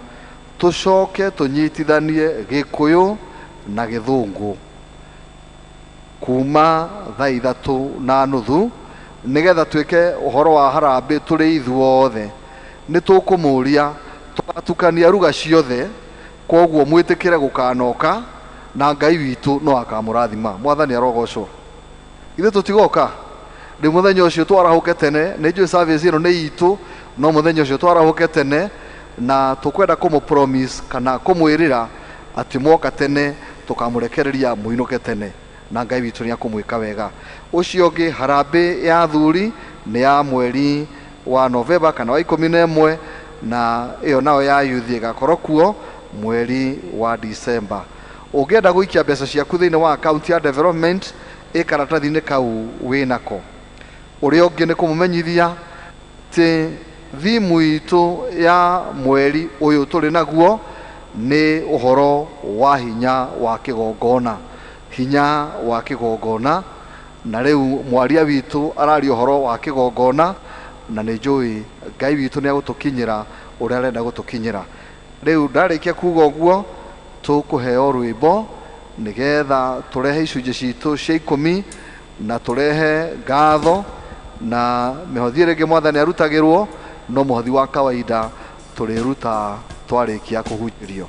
tũcoke tũnyitithanie Gĩkũyũ na Gĩthũngũ kuma thaa 3:30 nĩgetha twĩke ũhoro wa harambĩ tũrĩ ithuothe. Nĩ tũkũmũria tũgatukania ruga ciothe, koguo mwĩtĩkĩre gũkanoka na Ngai witũ no akamũrathima. Mwathani arogocwo. Ithuĩ tũtigoka rĩu mũthenya ũcio twarahũke tene, nĩ njũĩ service ĩno nĩ itũ, no mũthenya ũcio twarahũke tene na tũkwenda kũmũ promise kana kũmwĩrĩra atĩ mwoka tene tũkamũrekereria mũinũke tene na Ngai witũ nĩ akũmwĩka wega. Ũcio ũngĩ harambĩ ya athuri nĩ ya mweri wa Novemba kana wa 11, na ĩyo nayo ya youth ĩgakorwo kuo mweri wa December. Ũngĩenda gũikia mbeca ciaku thĩinĩ wa account ya development ĩ karatathi-inĩ kau wĩnako. Ũrĩa ũngĩ nĩ kũmũmenyithia atĩ thimu itũ ya mweri ũyũ tũrĩ naguo nĩ ũhoro wa hinya wa kĩgongona, hinya wa kĩgongona, na rĩu mwaria witũ araria ũhoro wa kĩgongona na nĩ njũĩ Ngai witũ nĩ agũtũkinyĩra ũrĩa arenda gũtũkinyĩra. Rĩu ndarĩkia kuga ũguo tũkũheo rwĩmbo nĩgetha tũrehe icunjĩ citũ cia 10 na tũrehe ngatho na mĩhothi ĩrĩa ĩngĩ mwathani arutagĩrwo, no mũhothi wa kawaida tũrĩruta twarĩkia kũhunjĩrio.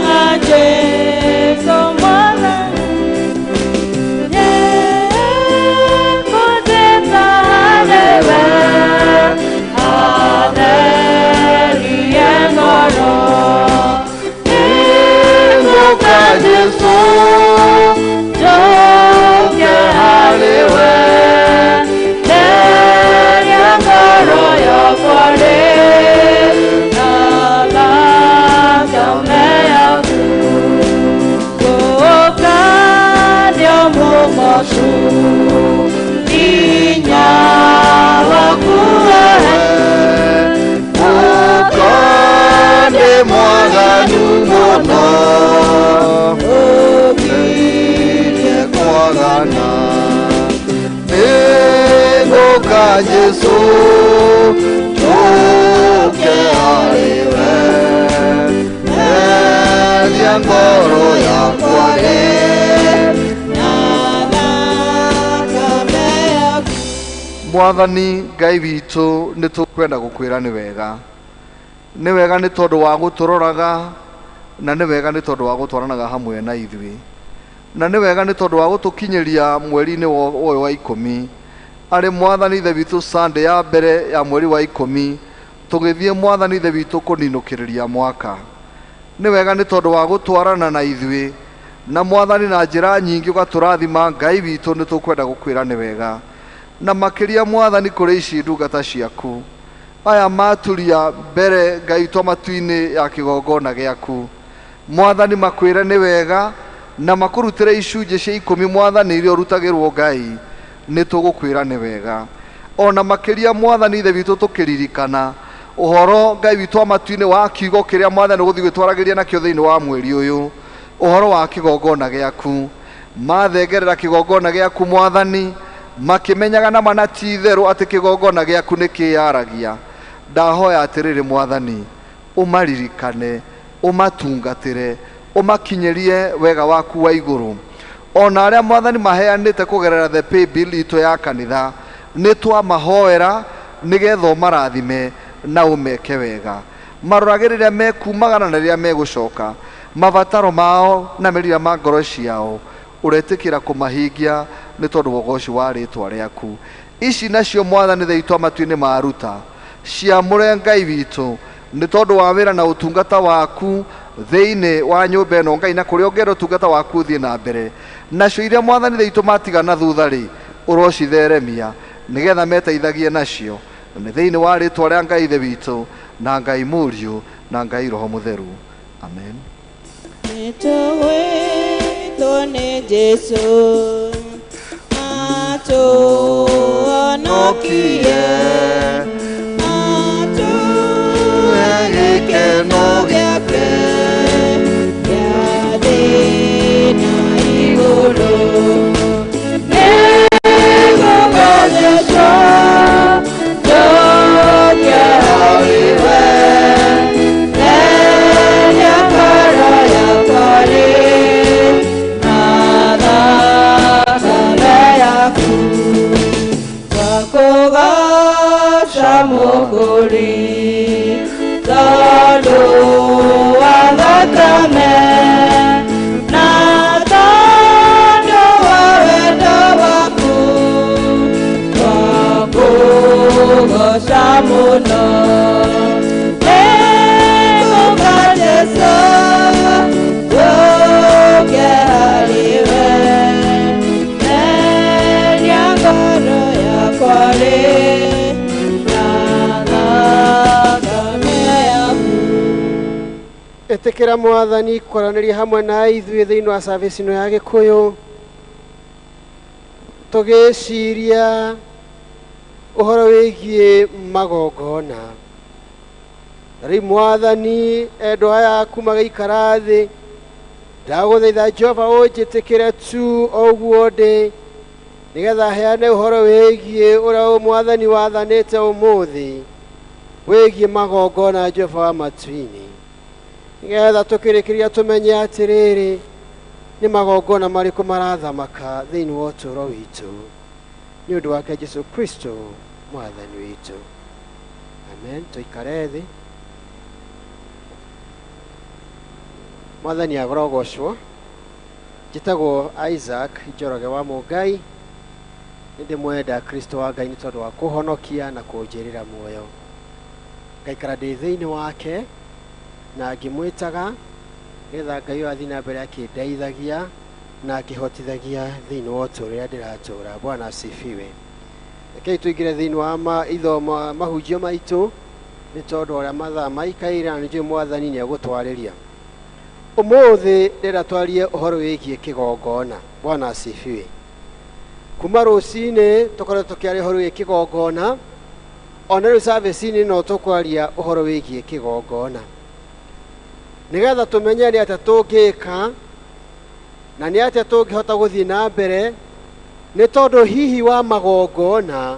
Ah! Hinya waku Ukande mwaganu muno Ukirie kwagana Nĩngũka Jesũ Njũke harĩ we Theria ngoro yakwa rĩ Mwathani Ngai witũ nĩ tũkwenda gũkwĩra nĩ wega. Nĩ wega nĩ tondũ wa gũtũroraga na nĩ wega nĩ tondũ wa gũtwaranaga hamwe na ithuĩ. Na nĩ wega nĩ tondũ wa gũtũkinyĩria mweri-inĩ ũyũ wa 10. Arĩ Mwathani Ithe witũ Sunday ya mbere ya mweri wa 10 tũgĩthiĩ Mwathani Ithe witũ kũninũkĩrĩria mwaka. Nĩ wega nĩ tondũ wa gũtwarana na ithuĩ na Mwathani na njĩra nyingĩ ũgatũrathima Ngai witũ nĩ tũkwenda gũkwĩra nĩ wega. Na makĩria Mwathani kũrĩ ici ndungata ciaku aya maturia mbere Ngai witũ matu-inĩ ya kĩgongona gĩaku Mwathani makwĩre nĩ wega na makũrutĩre icunjĩ cia 10 Mwathani iria ũrutagĩrwo Ngai nĩ tũgũkwĩra nĩ wega. Ona makĩria Mwathani Ithe witũ tũkĩririkana ũhoro Ngai witũ wa matu-inĩ wa kiugo kĩrĩa Mwathani ũgũthiĩ gwĩtwaragĩria nakĩo thĩinĩ wa mweri ũyũ ũhoro wa kĩgongona gĩaku mathengerera kĩgongona gĩaku Mwathani makĩmenyaga na mana ti itherũ atĩ kĩgongona gĩaku nĩ kĩyaragia. Ndahoya atĩrĩrĩ Mwathani ũmaririkane ũmatungatĩre ũmakinyĩrie wega waku wa igũrũ. Ona arĩa Mwathani maheanĩte kũgerera the pay bill itũ ya kanitha nĩ twamahoera nĩgetha ũmarathime na ũmeke wega. Marorage rĩrĩa mekumagara na rĩrĩa megũcoka mabataro mao na merira ma ngoro ciao ũretĩkĩra kũmahingia nĩ tondũ wa ũgoci wa rĩtwa rĩaku. Ici nacio Mwathani Ithe witũ matu-inĩ maruta ciamũre Ngai witũ nĩ tondũ wa wĩra na ũtungata waku thĩinĩ wa nyũmba ĩno Ngai na kũrĩa ũngĩenda ũtungata waku ũthiĩ na mbere. Nacio iria Mwathani Ithe witũ matigana thutha rĩ ũrocitheremia nĩgetha meteithagie nacio nĩ thĩinĩ wa rĩtwa rĩa Ngai Ithe witũ na Ngai Mũriũ na Ngai Roho Mũtheru. Amen. Nĩtũgwĩtwo nĩ Jesũ atũhonokie atũhe gĩkeno gĩake gĩa thĩ na igũrũ. Nĩngũka Jesũ njoke harĩ we theria ngoro yakwa rĩ na thakame yaku. Twakũgooca Mũkũũri tondũ wa thakame na tondũ wa wendo waku twakũgooca mũno. Nĩngũka Jesũ njũke harĩ we theria ngoro yakwa rĩ na thakame yaku. Ĩtĩkĩra Mwathani kwaranĩria hamwe na ithuĩ thĩinĩ wa service ĩno ya Gĩkũyũ tũgĩciria ũhoro wĩgiĩ magongona. Na rĩu Mwathani endwa aya aku magĩikara thĩ ndagũthaitha Jehova ũnjĩtĩkĩre tu o ũguo ndĩ nĩgetha heane ũhoro wĩgiĩ ũrĩa Mwathani wathanĩte ũmũthĩ wĩgiĩ magongona Jehova wa matu-inĩ nĩgetha tũkĩrĩkĩria tũmenye atĩrĩrĩ nĩ magongona marĩkũ marathamaka thĩinĩ wa ũtũũro witũ nĩ ũndũ wake Jesũ Kristo Mwathani witũ. Amen. Tũikare thĩ. Mwathani agorogocwo. Njĩtagwo Isaac Njoroge wa Mũngai. Nĩ ndĩmwenda Kristo wa Ngai nĩ tondũ wa kũhonokia na kũnjĩrĩra muoyo. Ngaikara ndĩ thĩinĩ wake na ngĩmwĩtaga nĩgetha Ngai ũyũ athiĩ na mbere akĩndeithagia na akĩhotithagia thĩinĩ wa ũtũũro ũrĩa ndĩratũũra. Bwana asifiwe. Rekei tũingĩre thĩinĩ wa ithomo mahunjio maitũ nĩ tondũ ũrĩa mathaa maikaire na nĩnjũĩ Mwathani nĩ egũtwarĩria. Ũmũthĩ ndĩrenda twarie ũhoro wĩgiĩ kĩgongona. Bwana asifiwe. Kuma rũcinĩ tũkoretwo tũkĩaria ũhoro wĩgiĩ kĩgongona, ona rĩu service-inĩ no tũkwaria ũhoro wĩgiĩ kĩgongona, nĩgetha tũmenye nĩ atĩa tũngĩka na nĩ atĩa tũngĩhota gũthiĩ na mbere, nĩ tondũ hihi wa magongona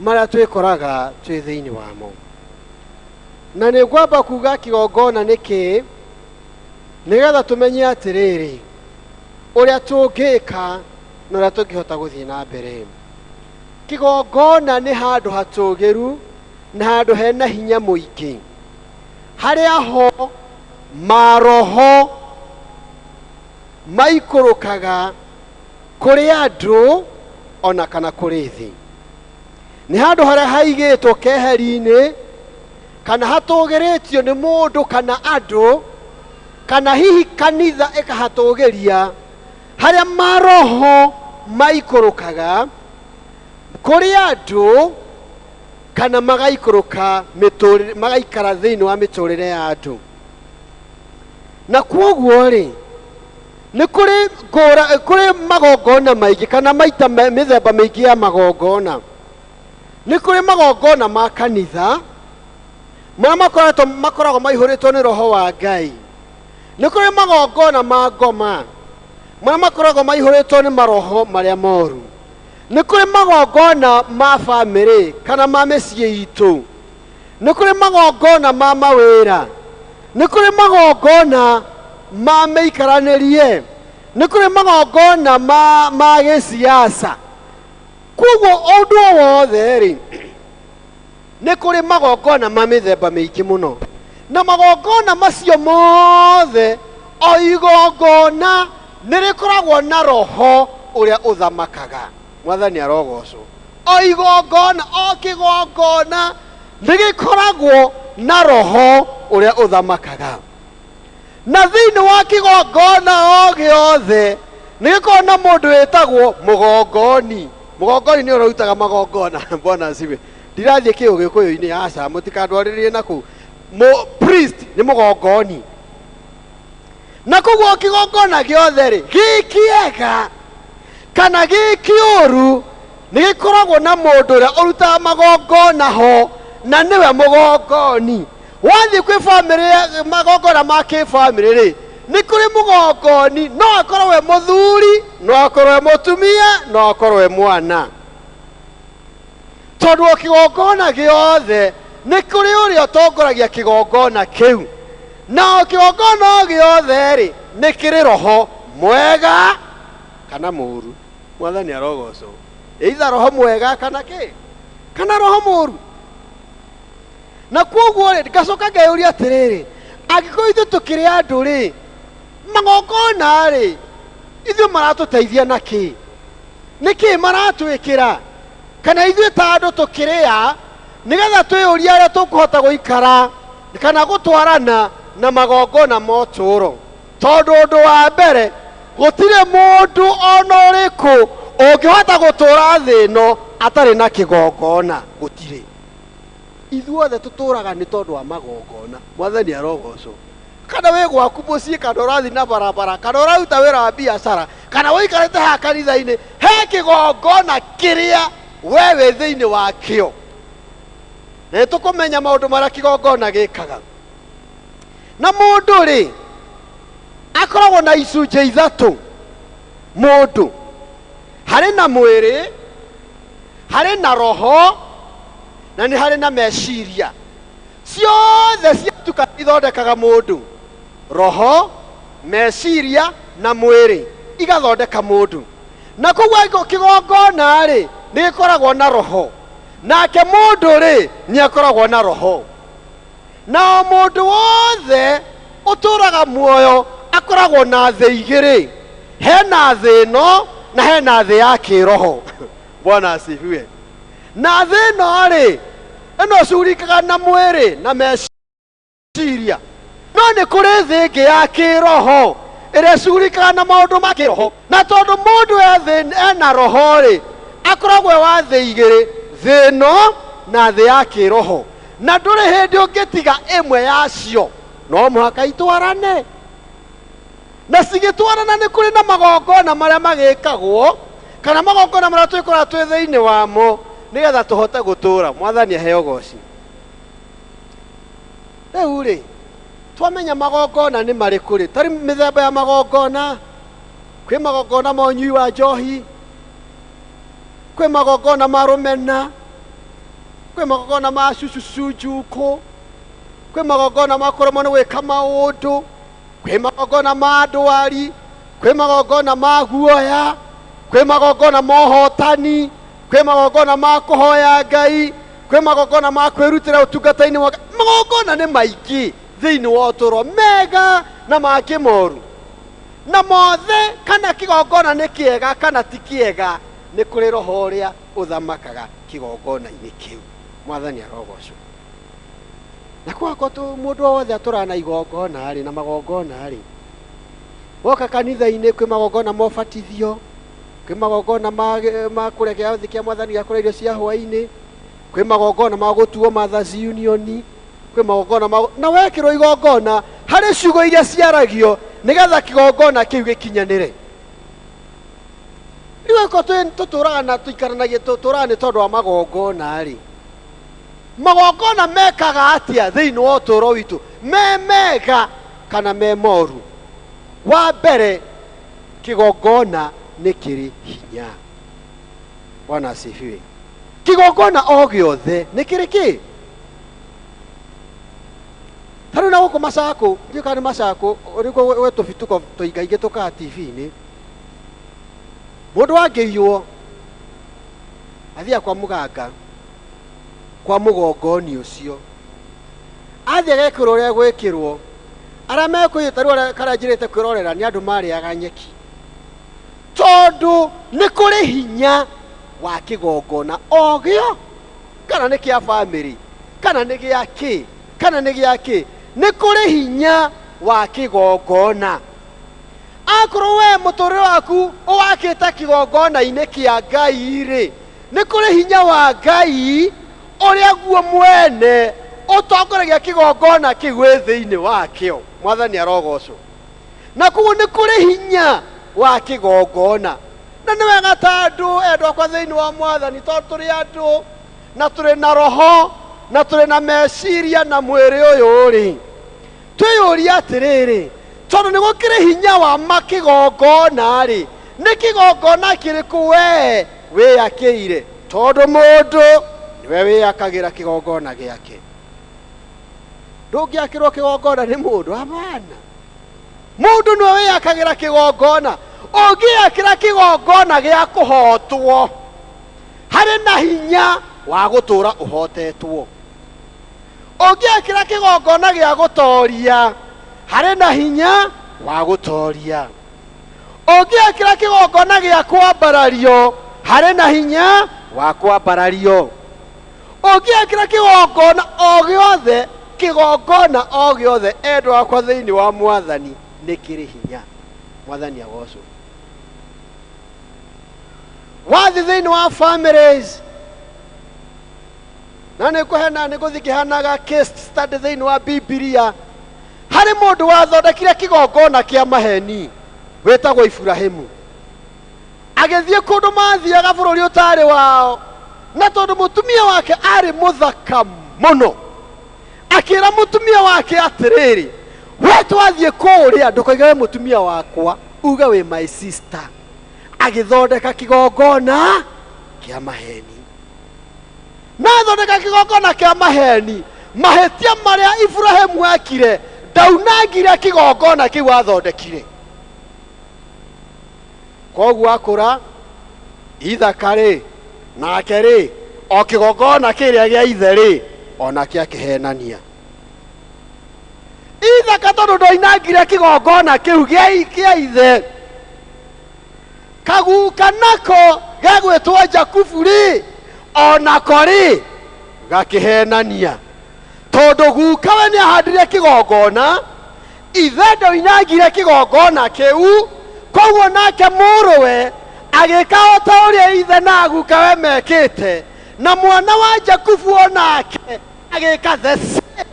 marĩa twĩkoraga twĩ thĩinĩ wamo. Na nĩ ngwamba kuga kĩgongona nĩ kĩĩ, nĩgetha tũmenye atĩrĩrĩ ũrĩa tũngĩka na ũrĩa tũngĩhota gũthiĩ na mbere. Kĩgongona nĩ handũ hatũgĩru na handũ hena hinya mũingĩ, harĩa ho maroho maikũrũkaga kũrĩ andũ ona kana kũrĩ thĩ. Nĩ handũ harĩa haigĩtwo keheri-inĩ kana hatũgĩrĩtio nĩ mũndũ kana andũ, kana hihi kanitha ĩkahatũgĩria, harĩa maroho maikũrũkaga kũrĩ andũ kana magaikũrũka mĩtũrĩre, magaikara thĩinĩ wa mĩtũrĩre ya andũ. Na kwoguo rĩ, nĩ kũrĩ kũrĩ magongona maingĩ kana maita mĩthemba mĩingĩ ya magongona. Nĩ kũrĩ magongona ma kanitha marĩa makoragwo maihũrĩtwo nĩ roho wa Ngai. Nĩ kũrĩ magongona ma ngoma marĩa makoragwo maihũrĩtwo nĩ maroho marĩa moru. Nĩ kũrĩ magongona ma bamĩrĩ kana ma mĩciĩ itũ. Nĩ kũrĩ magongona ma mawĩra. Nĩ kũrĩ magongona ma mĩikaranĩrie. Nĩ kũrĩ magongona ma gĩsiasa. Koguo ũndũ o wothe rĩ, nĩ kũrĩ magongona ma mĩthemba mĩingĩ mũno. Na magongona macio mothe, o igongona nĩ rĩkoragwo na roho ũrĩa ũthamakaga. Mwathani arogocwo. O igongona, o kĩgongona nĩ gĩkoragwo na roho ũrĩa ũthamakaga. Na thĩinĩ wa kĩgongona o gĩothe nĩ gĩkoragwo na mũndũ wĩtagwo mũgongoni. Mũgongoni nĩ ũrarutaga magongona. Bwana asifiwe. Ndirathiĩ kĩũgĩkũyũ-inĩ, aca, mũtikandwarĩrĩrie na kũu. Priest nĩ mũgongoni. Na koguo kĩgongona gĩothe rĩ, gĩ kĩega kana gĩ kĩũru, nĩ gĩkoragwo na mũndũ ũrĩa ũrutaga magongona ho, na nĩwe mũgongoni. Wathiĩ kwĩ bamĩrĩ, magongona ma kĩbamĩrĩ rĩ, nĩ kũrĩ mũgongoni, no akorwo we mũthuri, no akorwo we mũtumia, no akorwo we mwana. Tondũ o kĩgongona gĩothe nĩ kũrĩ ũrĩa ũtongoragia kĩgongona kĩu. Na o kĩgongona o gĩothe rĩ, nĩ kĩrĩ roho mwega kana mũũru. Mwathani arogocwo. Either roho mwega kana kĩ? Kana roho mũũru. Na kwoguo rĩ, ngacoka ngeyũria atĩrĩrĩ, angĩkorwo ithuĩ tũkĩrĩ andũ rĩ, magongona rĩ, ithuĩ maratũteithia na kĩ? Nĩ kĩ maratwĩkĩra? Kana ithuĩ ta andũ tũkĩrĩa, nĩgetha twĩyũrie arĩa tũkũhota gũikara kana gũtwarana na magongona ma ũtũũro. Tondũ ũndũ wa mbere, gũtirĩ mũndũ ona ũrĩkũ ũngĩhota gũtũũra thĩ ĩno atarĩ na kĩgongona. Gũtirĩ. Ithuothe tũtũũraga nĩ tondũ wa magongona. Mwathani arogocwo. Kana wĩ gwaku mũciĩ, kana ũrathiĩ na barabara, kana ũraruta wĩra wa biacara, kana ũikarĩte haha kanitha-inĩ, he kĩgongona kĩrĩa we wĩ thĩinĩ wakĩo. Na nĩ tũkũmenya maũndũ marĩa kĩgongona gĩkaga. Na mũndũ rĩ, akoragwo na icunjĩ ithatũ. Mũndũ harĩ na mwĩrĩ, harĩ na roho, na nĩ harĩ na meciria. Ciothe ciatuka ithondekaga mũndũ. Roho, meciria na mwĩrĩ igathondeka mũndũ. Na koguo kĩgongona rĩ, nĩ gĩkoragwo na roho. Nake mũndũ rĩ, nĩ akoragwo na roho. Na o mũndũ wothe ũtũũraga muoyo akoragwo na thĩ igĩrĩ. Hena thĩ ĩno na hena thĩ ya kĩroho. Bwana asifiwe. Na thĩ ĩno rĩ, ĩno ĩcurikaga na mwĩrĩ na meciria. No nĩ kũrĩ thĩ ĩngĩ ya kĩroho ĩrĩa ĩcurikaga na maũndũ ma kĩroho. Na tondũ mũndũ ena roho rĩ, akoragwo e wa thĩ igĩrĩ, thĩ ĩno na thĩ ya kĩroho. Na ndũrĩ hĩndĩ ũngĩtiga ĩmwe yacio, no mũhaka itwarane. Na cigĩtwarana nĩ kũrĩ na magongona marĩa magĩkagwo Kana magongona marĩa twĩkoraga twĩ thĩinĩ wamo nĩgetha tũhote gũtũra. Mwathani aheo goci. Rĩu rĩ, twamenya magongona nĩ marĩkũ rĩ, tarĩ mĩthemba ya magongona. Kwĩ magongona ma ũnyui wa njohi, kwĩ magongona ma rũmena, kwĩ magongona ma cucucunjukũ, kwĩ magongona ma kũremwo nĩ gwĩka maũndũ, kwĩ magongona ma ndwari, kwĩ magongona ma guoya, kwĩ magongona ma ũhotani, kwĩ magongona ma kũhoya Ngai, kwĩ magongona ma kwĩrutĩra ũtungata-inĩ wa Ngai. Magongona nĩ maingĩ thĩinĩ wa ũtũũro, mega na mangĩ moru. Na mothe kana kĩgongona nĩ kĩega kana ti kĩega, nĩ kũrĩ roho ũrĩa ũthamakaga kĩgongona-inĩ kĩu. Mwathani arogocwo. Na kwakwa mũndũ o wothe atũraga na igongona rĩ, na magongona rĩ, woka kanitha-inĩ kwĩ magongona ma ũbatithio, kwĩ magongona ma kũrĩa kĩrathi kĩa Mwathani gĩa kũrĩa irio cia hwaĩ-inĩ, kwĩ magongona ma gũtuo Mothers Union, kwĩ magongona ma na wekĩrwo igongona harĩ ciugo iria ciaragio nĩgetha kĩgongona kĩu gĩkinyanĩre. Rĩu angĩkorwo tũtũraga na tũikaranagia, tũtũraga nĩ tondũ wa magongona rĩ, magongona mekaga atĩa thĩinĩ wa ũtũũro witũ, me mega kana me moru? Wa mbere, kĩgongona nĩ kĩrĩ hinya. Bwana asifiwe. Kĩgongona o gĩothe nĩ kĩrĩ kĩ? Ta rĩu na gũkũ Macakũ, ndiũĩ kana nĩ Macakũ, nĩkuo gwĩ tũbituko tũingaingĩ tũkaga TV-inĩ. Mũndũ angĩiywo athiaga kwa mũganga, kwa mũgongoni ũcio, athiĩ agekĩrwo ũrĩa egwĩkĩrwo. Arĩa mekũiywo ta rĩu arĩa karĩa njĩrĩte kwĩrorera nĩ andũ marĩaga nyeki, tondũ nĩ kũrĩ hinya wa kĩgongona o gĩo, kana nĩ kĩa bamĩrĩ, kana nĩ gĩa kĩ, kana nĩ gĩa kĩ, nĩ kũrĩ hinya wa kĩgongona. Akorwo we mũtũrĩre waku ũwakĩte kĩgongona-inĩ kĩa Ngai rĩ, nĩ kũrĩ hinya wa Ngai ũrĩa guo mwene ũtongoragia kĩgongona kĩu wĩ thĩinĩ wakĩo. Mwathani arogocwo. Na koguo nĩ kũrĩ hinya wa kĩgongona. Na nĩ wega ta andũ endwa akwa thĩinĩ wa Mwathani, tondũ tũrĩ andũ na tũrĩ na roho na tũrĩ na meciria na mwĩrĩ ũyũ rĩ, twĩyũrie atĩrĩrĩ, tondũ nĩ gũkĩrĩ hinya wa makĩgongona rĩ, nĩ kĩgongona kĩrĩkũ we wĩyakĩire? Tondũ mũndũ nĩwe wĩyakagĩra kĩgongona gĩake. Ndũngĩakĩrwo kĩgongona nĩ mũndũ, hapana. Mũndũ nĩwe wĩyakagĩra kĩgongona. Ũngĩakĩra kĩgongona gĩa kũhotwo, harĩ na hinya wa gũtũũra ũhotetwo. Ũngĩakĩra kĩgongona gĩa gũtoria, harĩ na hinya wa gũtoria. Ũngĩakĩra kĩgongona gĩa kwambarario, harĩ na hinya wa kwambarario. Ũngĩakĩra kĩgongona o gĩothe, kĩgongona o gĩothe, endwa akwa thĩinĩ wa Mwathani, nĩ kĩrĩ hinya. Mwathani agocwo. Wathiĩ thĩinĩ wa families, na nĩ kũhena, nĩ gũthiĩ kĩhanaga case study thĩinĩ wa Bibilia, harĩ mũndũ wathondekire kĩgongona kĩa maheni wĩtagwo Iburahĩmu. Agĩthiĩ kũndũ mathiaga bũrũri ũtarĩ wao, na tondũ mũtumia wake arĩ mũthaka mũno, akĩra mũtumia wake atĩrĩrĩ, we twathiĩ kũrĩa ndũkoige we mũtumia wakwa, uge wĩ my sister. Agĩthondeka kĩgongona kĩa maheni. Na athondeka kĩgongona kĩa maheni, mahĩtia marĩa Iburahĩmu ekire, ndaunangire kĩgongona kĩu athondekire. Koguo akũra Ithaka rĩ, nake rĩ, o kĩgongona kĩrĩa gĩa ithe rĩ, onake akĩhenania. Ithaka tondũ ndoinangire kĩgongona kĩu gĩa ithe, kaguka nako gegwĩtwo Jakubu rĩ, onako rĩ, gakĩhenania. Tondũ guka we nĩahandire kĩgongona, ithe ndoinangire kĩgongona kĩu, koguo nake mũrũwe agĩka o ta ũrĩa ithe na guka we mekĩte, na mwana wa Jakubu onake agĩka the same,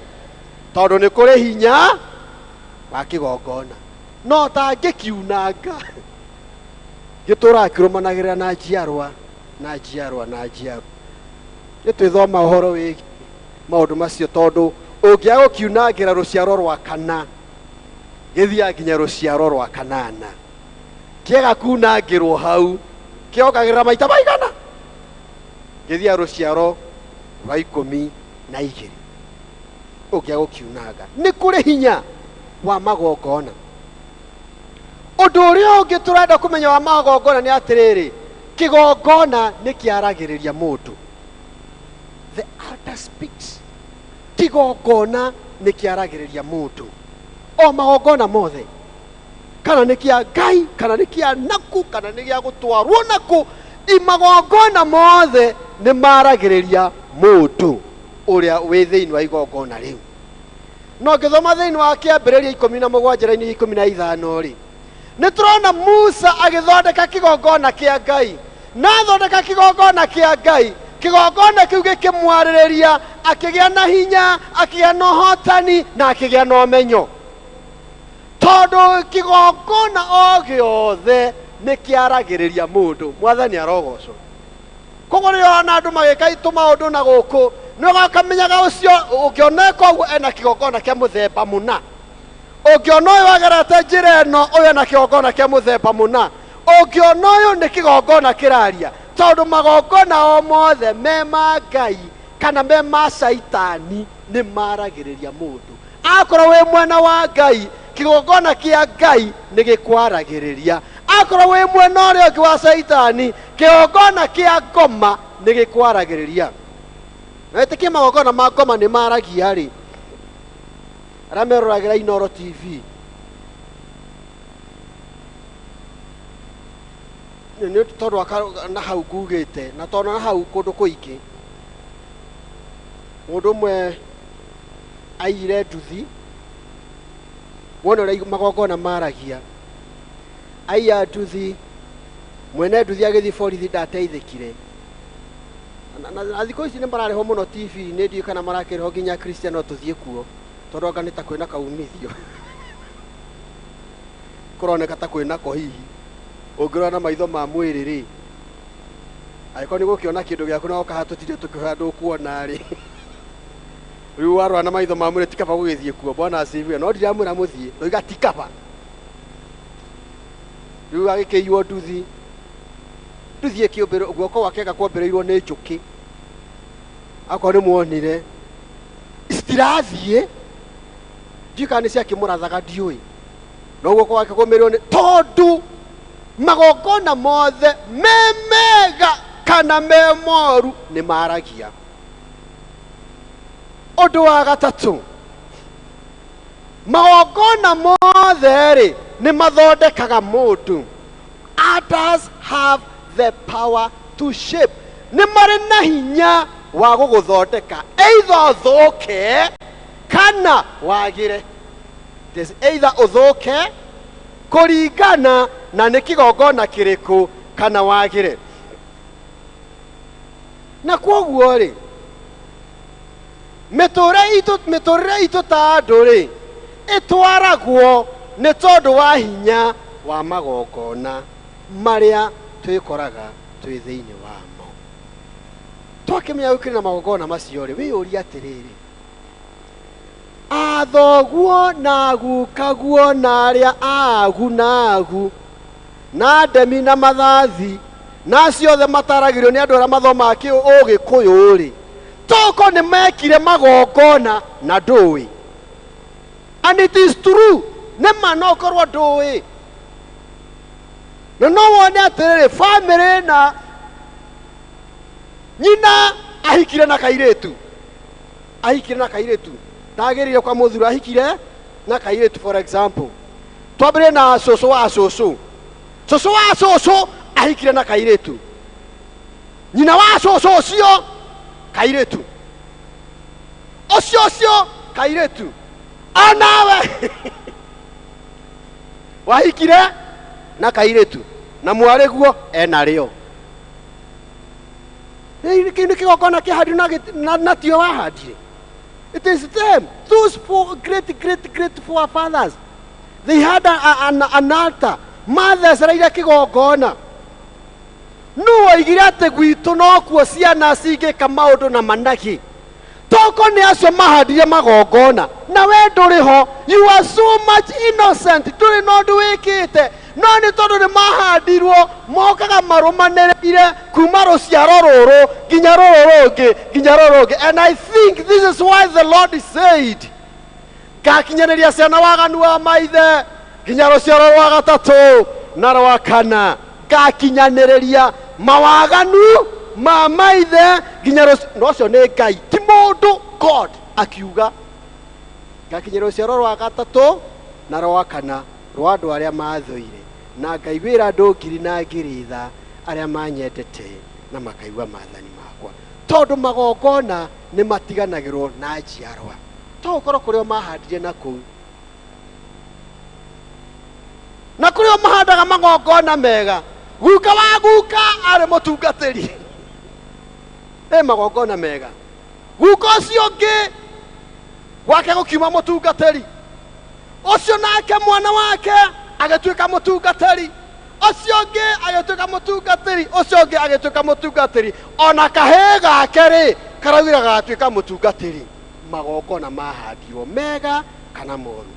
tondũ nĩ kũrĩ hinya wa kĩgongona. No tangĩkiunanga. Gĩtũraga kĩrũmanagĩrĩra na njiarwa na njiarwa na njiarwa. Nĩ twĩthoma ũhoro wĩgiĩ maũndũ macio tondũ ũngĩaga gũkiunangĩra rũciaro rwa kana gĩthiaga nginya rũciaro rwa kanana. Kĩaga kunangĩrwo hau kĩongagĩrĩra maita maigana gĩthiaga rũciaro rwa 12 ũngĩaga gũkiunanga. Nĩ kũrĩ hinya wa magongona. Ũndũ ũrĩa ũngĩ tũrenda kũmenya wa magongona nĩ atĩrĩrĩ, kĩgongona nĩ kĩaragĩrĩria mũndũ. The altar speaks. Kĩgongona nĩ kĩaragĩrĩria mũndũ. O magongona mothe, kana nĩ kĩa Ngai, kana nĩ kĩa naku, kana nĩ gĩa gũtwarwo naku, magongona mothe nĩ maragĩrĩria mũndũ ũrĩa wĩ thĩinĩ wa igongona rĩu. No ngĩthoma thĩinĩ wa kĩambĩrĩria 17 raini 15 rĩ, nĩ tũrona Musa agĩthondeka kĩgongona kĩa Ngai. Na athondeka kĩgongona kĩa Ngai, kĩgongona kĩu gĩkĩmwarĩrĩria, akĩgĩa na hinya, akĩgĩa na ũhotani na akĩgĩa na ũmenyo. Tondũ kĩgongona o gĩothe nĩ kĩaragĩrĩria mũndũ. Mwathani arogocwo. Koguo rĩrĩa ũrona andũ magĩka tũmaũndũ na gũkũ, nĩ ũgakamenyaga ũcio ũngĩona koguo ena kĩgongona kĩa mũthemba mũna. Ũngĩona ũyũ agerete njĩra ĩno, ũyũ ena kĩgongona kĩa mũthemba mũna. Ũngĩona ũyũ nĩ kĩgongona kĩraria. Tondũ magongona o mothe me ma Ngai kana me ma Caitani nĩ maragĩrĩria mũndũ. Akorwo wĩ mwena wa Ngai, kĩgongona kĩa Ngai nĩ gĩkwaragĩrĩria. Akorwo wĩ mwena ũrĩa ũngĩ wa Caitani, kĩgongona kĩa ngoma nĩ gĩkwaragĩrĩria. Wetĩkie magongona ma ngoma nĩ maragia rĩ, arĩa meroragĩra Inooro TV nĩ tondũ na hau ngugĩte na tondũ na hau kũndũ kũingĩ, mũndũ ũmwe aiyire nduthi, wona ũrĩa magongona maragia, aiya nduthi, mwene nduthi agĩthiĩ borithi ndateithĩkire. Na thikũ ici nĩ mararĩhwo mũno TV-inĩ, ndiũĩ kana marakĩrĩhwo nginya Christian no tũthiĩ kuo, tondũ anga nĩ ta kwĩna kaumithio. Kũroneka ta kwĩna ko hihi. Ũngĩrora na maitho ma mwĩrĩ rĩ, angĩkorwo nĩ gũkĩona kĩndũ gĩaku na ũkaha tũtinde tũkĩhoya ndũkuona rĩ, rĩu warora na maitho ma mwĩrĩ ti kaba gũgĩthiĩ kuo. Bwana asifiwe. No ndiramwĩra mũthiĩ, ndoiga ti kaba. Rĩu agĩkĩiywo nduthi, nduthi ĩkĩũmbĩrwo, guoko gwake anga kwambĩrĩirwo nĩ njũkĩ. Akorwo nĩ muonire, citirathiĩ, ndiũĩ kana nĩ ciakĩmũrathaga, ndiũĩ. No guoko gwake kũmĩrĩrwo nĩ tondũ magongona mothe me mega kana me moru nĩ maragia. Ũndũ wa gatatũ, magongona mothe rĩ nĩ mathondekaga mũndũ. Others have the power to shape. Nĩ marĩ na hinya wa gũgũthondeka, either ũthũke kana wagĩre. There's either ũthũke kũringana na nĩ kĩgongona kĩrĩkũ kana wagĩre. Na kwoguo rĩ, mĩtũrĩre itũ ta andũ rĩ, ĩtwaragwo nĩ tondũ wa hinya wa magongona marĩa twĩkoraga twĩ thĩinĩ wamo. Twakĩmenya gũkĩrĩ na magongona macio rĩ, wĩyũrie atĩrĩrĩ, athoguo na gukaguo na arĩa aagu na agu na ndemi na mathathi na acio othe mataragĩrio nĩ andũ arĩa mathomaga Ũgĩkũyũ rĩ, toko nĩ mekire magongona na ndũĩ. And it is true, nĩ ma no ũkorwo ndũĩ. Na no wone atĩrĩrĩ, bamĩrĩ na nyina ahikire na kairĩtu, ahikire na kairĩtu, ndagĩrĩire kwa mũthuri, ahikire na kairĩtu. For example, twambĩrĩrie na cũcũ wa cũcũ. Cũcũ wa cũcũ ahikire na kairĩtu, nyina wa cũcũ ũcio kairĩtu, ũcio ũcio kairĩtu, onawe wahikire na kairĩtu na mwarĩguo ena rĩo. Kĩu nĩ kĩgongona kĩhandirwo na tio wahandire. It is them, those four great, great, great forefathers. They had an altar. Mathecereire kĩgongona. Nũ woigire atĩ gwitũ nokuo ciana cingĩka maũndũ na managi? Toko nĩ acio mahandire magongona na we ndũrĩ ho. You are so much innocent, ndũrĩ na ũndũ wĩkĩte, no nĩ tondũ nĩ mahandirwo mokaga marũmanĩrĩire kuma rũciaro rũrũ nginya rũrũ rũngĩ nginya rũrũ rũngĩ. And I think this is why the Lord said, ngakinyanĩria ciana waganu wa maithe nginya rũciaro rwa gatatũ na rwa kana. Ngakinyanĩrĩria mawaganu ma maithe nginya na ũcio nĩ Ngai ti mũndũ. God akiuga ngakinyĩra rũciaro rwa gatatũ na rwa kana rwa andũ arĩa mathũire, na ngaiguĩra andũ ngiri na ngiri tha arĩa manyendete na makaigua maathani makwa. Tondũ magongona nĩ matiganagĩrwo na njiarwa, to gũkorwo kũrĩa mahandire na kũu na kũrĩa mahandaga magongona mega. Guka wa guka arĩ mũtungatĩri, ĩ magongona mega. Guka ũcio ũngĩ gwake gũkiuma mũtungatĩri ũcio, nake mwana wake agĩtuĩka mũtungatĩri ũcio ũngĩ agĩtuĩka mũtungatĩri ũcio ũngĩ agĩtuĩka mũtungatĩri, ona kahĩĩ gake rĩ karaugire gagatuĩka mũtungatĩri. Magongona mahandirwo mega kana moru?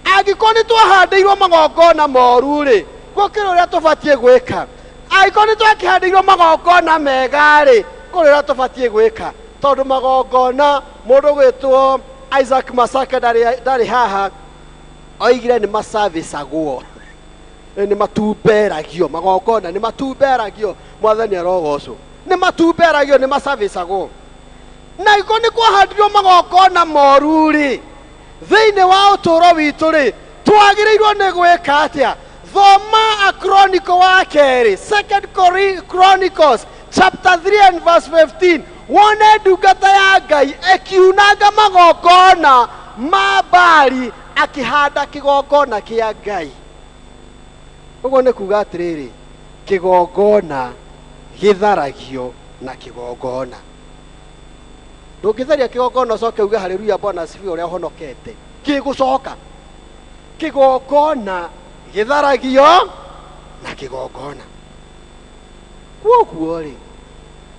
Angĩkorwo nĩ twahandĩirwo magongona moru rĩ, gũkĩrĩ ũrĩa tũbatiĩ gwĩka. Angĩkorwo nĩ twakĩhandĩirwo magongona mega rĩ, kũrĩ ũrĩa tũbatiĩ gwĩka. Tondũ magongona, mũndũ gwĩtwo Isaac Masaka ndarĩ haha, oigire nĩ macavicagwo, nĩ matumberagio. Magongona nĩ matumberagio. Mwathani arogocwo. Nĩ matumberagio, nĩ macavicagwo. Na iko nĩ kwahandirwo magongona moru rĩ, thĩinĩ wa ũtũũro witũ rĩ, twagĩrĩirwo nĩ gwĩka atĩa? Thoma a Chronicle wa kerĩ, Second Chronicles chapter 3 and verse 15, wone ndungata ya Ngai ĩkiunanga magongona ma Baali akĩhanda kĩgongona kĩa Ngai. Ũguo nĩ kuga atĩrĩrĩ, kĩgongona gĩtharagio na kĩgongona. Ndũngĩtharia kĩgongona ũcoke uge haleluya Bwana asifiwe ũrĩa ũhonokete. Gĩgũcoka. Kĩgongona gĩtharagio na kĩgongona. Kwoguo rĩ,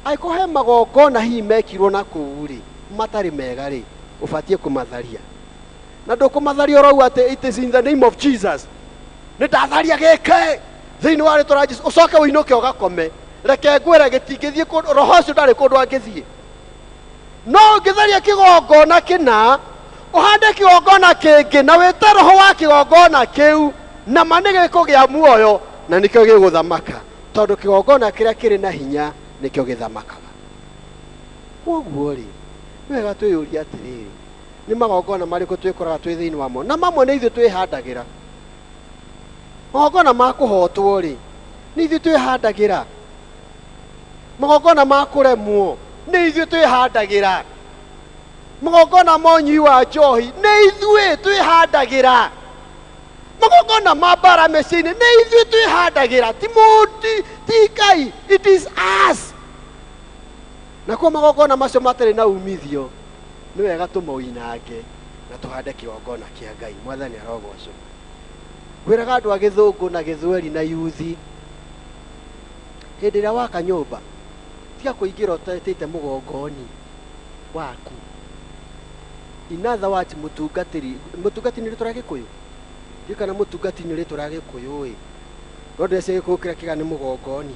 angĩkorwo he magongona hihi mekirwo na kũu rĩ, matarĩ mega rĩ, ũbatiĩ kũmatharia. Na ndũkũmatharia ũrauga atĩ it is in the name of Jesus. Nĩ ndatharia gĩkĩ thĩinĩ wa rĩtwa rĩa Jesu, ũcoke ũinũke ũgakome. Reke ngwĩre gĩtingĩthiĩ kũndũ, roho ũcio ndarĩ kũndũ angĩthiĩ. No ũngĩtharia kĩgongona kĩna, ũhande kĩgongona kĩngĩ na wĩte roho wa kĩgongona kĩu, na ma nĩ gĩkũgĩa muoyo na nĩkĩo gĩgũthamaka, tondũ kĩgongona kĩrĩa kĩrĩ na hinya nĩkĩo gĩthamakaga. Kwoguo rĩ, nĩ wega twĩyũrie atĩrĩrĩ, nĩ magongona marĩkũ twĩkoraga twĩ thĩinĩ wamo? Na mamwe nĩ ithuĩ twĩhandagĩra. Magongona ma kũhotwo rĩ, nĩ ithuĩ twĩhandagĩra. Magongona ma kũremwo nĩ ithuĩ twĩhandagĩra. Magongona ma ũnyui wa njohi nĩ ithuĩ twĩhandagĩra. Magongona ma mbara mĩciĩ-inĩ nĩ ithuĩ twĩhandagĩra, ti mũndũ, ti Ngai, it is us. Nakuo magongona macio matarĩ na umithio nĩ wega tũmoinange na tũhande kĩgongona kĩa Ngai. Mwathani arogocwo. Ngwĩraga andũ a gĩthũngũ na gĩthweri na yuthi, hĩndĩ ĩrĩa waka nyũmba tiga kũingĩra ũtetĩte mũgongoni waku. In other words, mũtungatĩri, mũtungatĩri nĩ rĩtwa rĩa Gĩkũyũ? Ndiũĩ kana mũtungati nĩ rĩtwa rĩa Gĩkũyũ ĩ, no ndĩreciria Gĩkũyũ kĩrĩa kĩega nĩ mũgongoni.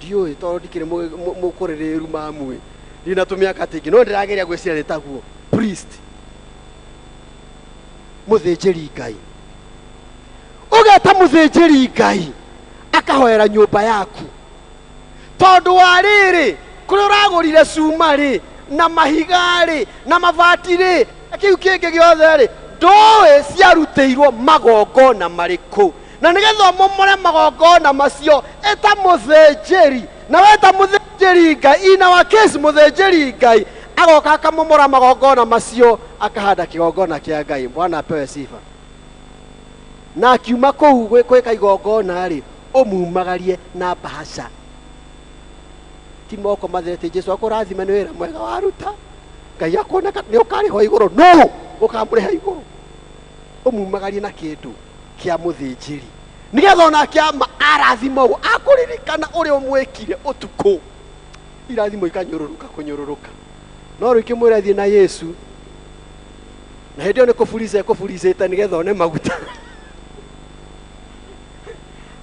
Ndiũĩ tondũ ndikĩrĩ mũkũrĩrĩru mamwe, ndirĩ na tũmĩaka tũingĩ, no ndĩrageria gwĩciria nĩ taguo. Priest, mũthĩnjĩri Ngai. Ũgeta mũthĩnjĩri Ngai akahoera nyũmba yaku, tondũ wa rĩrĩ, kũrĩa ũragũrire cuma rĩ, na mahiga rĩ, na mabati rĩ, na kĩu kĩngĩ gĩothe rĩ, ndũĩ ciarutĩirwo magongona marĩkũ. Na nĩgetha ũmomore magongona macio, ĩta mũthĩnjĩri, na weta mũthĩnjĩri Ngai, in our case mũthĩnjĩri Ngai agoka akamomora magongona macio, akahanda kĩgongona kĩa Ngai. Bwana apewe sifa. Na akiuma kũu gwĩka igongona rĩ, ũmumagarie na mbahaca, ti moko matherete. Jesu akũrathime nĩ wĩra mwega waruta, Ngai akuoneka nĩ ũkarĩhwo igũrũ, no ũkamũrĩha igũrũ. Ũmumagarie na kĩndũ kĩa mũthĩnjĩri, Nĩgetha onake arathimagwo akũririkana ũrĩa ũmwĩkire ũtukũ. Irathimo ikanyũrũrũka kũnyũrũrũka. No rĩu kĩmwĩra thiĩ na Yesu. Na hĩndĩ ĩyo nĩ kũburica ekũburicĩte nĩgetha one maguta.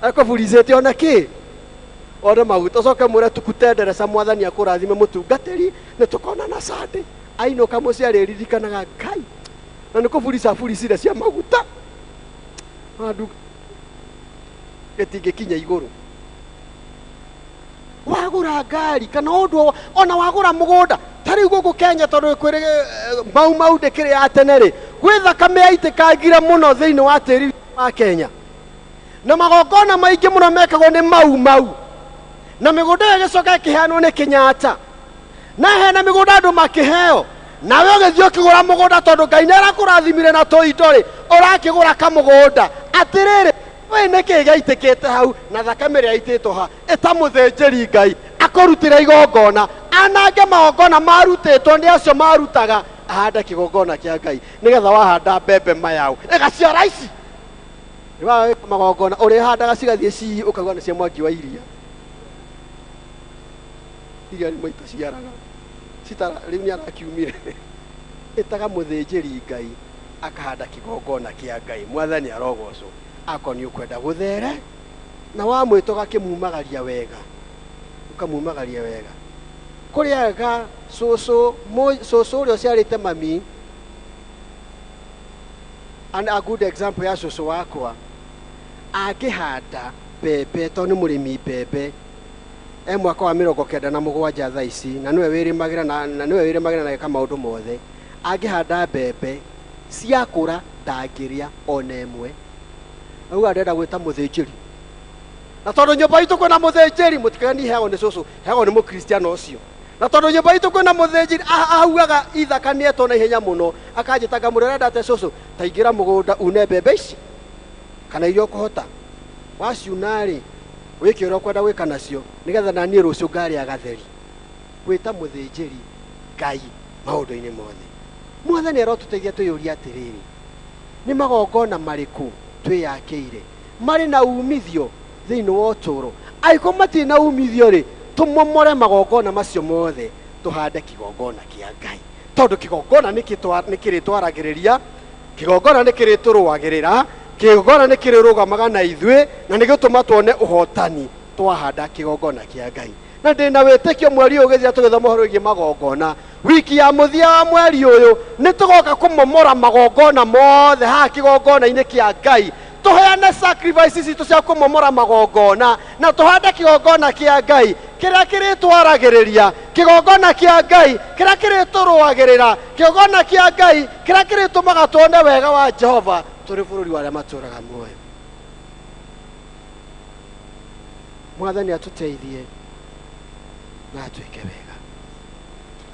Ekũburicĩte one kĩ? One maguta. Ũcoke mwĩre tukutendereca mwathani akũrathime mũtungatĩri nĩ tũkonana Sunday. Ainũka mũciĩ arĩririkanaga Ngai. Na nĩ kũburica buricire cia maguta. Andu gĩtingĩkinya igũrũ. Wagũra ngari kana ũndũ ona wagũra mũgũnda ta rĩu gũkũ Kenya tondũ kwĩrĩ mau mau ndĩkĩrĩ ya tene rĩ gwĩ thakame yaitĩkangire mũno thĩinĩ wa tĩri wa Kenya na magongona maingĩ mũno mekagwo nĩ mau mau na mĩgũnda ĩyo ĩgĩcoka ĩkĩheanwo nĩ Kenyatta na hena mĩgũnda andũ makĩheo nawe ũgĩthiĩ ũkĩgũra mũgũnda tondũ Ngai nĩ arakũrathimire na tũindo rĩ ũrakĩgũra kamũgũnda atĩrĩrĩ we nĩkĩ gĩaitĩkĩte hau na thakame ĩrĩa yaitĩtwo ha ĩta mũthĩnjĩri Ngai akũrutĩre igongona anange magongona marutĩtwo nĩ acio marutaga ahande kĩgongona kĩa Ngai nĩgetha wahanda mbembe mayaũ ĩgaciara ici nĩwawĩka magongona ũrĩhandaga cigathiĩ cii ũkauga nĩ cia Mwangi wa Iria iria rĩmwe itaciaraga citara rĩu nĩ arakiumire ĩtaga mũthĩnjĩri Ngai akahanda kĩgongona kĩa Ngai mwathani arogocwo akorwo nĩ ũkwenda gũthere na wamwĩta ũgakĩmumagaria wega ũkamumagaria wega kũrĩ ega cũcũ cũcũ ũrĩa ũciarĩte mami and a good example ya cũcũ wakwa angĩhanda mbembe tondũ nĩ mũrĩmi mbembe e mwaka wa 97 thaa ici na nĩwe wĩrĩmagĩra na nĩwe wĩrĩmagĩra na gĩka maũndũ mothe angĩhanda mbembe ciakũra ndangĩrĩa ona ĩmwe auga ndĩrenda gwĩta mũthĩnjĩri na tondũ nyũmba itũ kwĩna mũthĩnjĩri mũtikagani heagwo nĩ cũcũ heagwo nĩ mũkristiano ũcio na tondũ nyũmba itũ kwĩna mũthĩnjĩri augaga ithaka nĩetwo na ihenya mũno akanjĩta ngamũrĩa ũrenda atĩa cũcũ ta ingĩra mũgũnda une mbembe ici kana iria ũkũhota waciuna rĩ wĩke ũrĩa ũkwenda gwĩka nacio nĩgetha na niĩ rũciũ ngarĩa gatheri gwĩta mũthĩnjĩri Ngai maũndũ-inĩ mothe mwathani arotũteithia twĩyũrie atĩrĩrĩ nĩ magongona marĩkũ twĩyakĩire marĩ na umithio thĩinĩ wa ũtũũro angĩkorwo matirĩ na umithio rĩ tũmomore magongona macio mothe tũhande kĩgongona kĩa Ngai tondũ kĩgongona nĩ kĩrĩtwaragĩrĩria kĩgongona nĩ kĩrĩtũrũagĩrĩra kĩgongona nĩ kĩrĩrũgamaga na ithuĩ na nĩgĩtũma tuone ũhotani twahanda kĩgongona kĩa Ngai na ndĩna wĩtĩkio mweri ũyũ ũgĩthira tũgĩthoma ũhoro wĩgiĩ magongona wiki ya mũthia wa mweri ũyũ nĩ tũgoka kũmomora magongona mothe haha kĩgongona-inĩ kĩa Ngai tũheane sacrifices citũ cia kũmomora magongona na tũhande kĩgongona kĩa Ngai kĩrĩa kĩrĩtwaragĩrĩria kĩgongona kĩa Ngai kĩrĩa kĩrĩtũrũagĩrĩra kĩgongona kĩa Ngai kĩrĩa kĩrĩtũmaga tuone wega wa Jehova tũrĩ bũrũri wa arĩa matũũraga muoyo mwathani atũteithie na atwĩke wega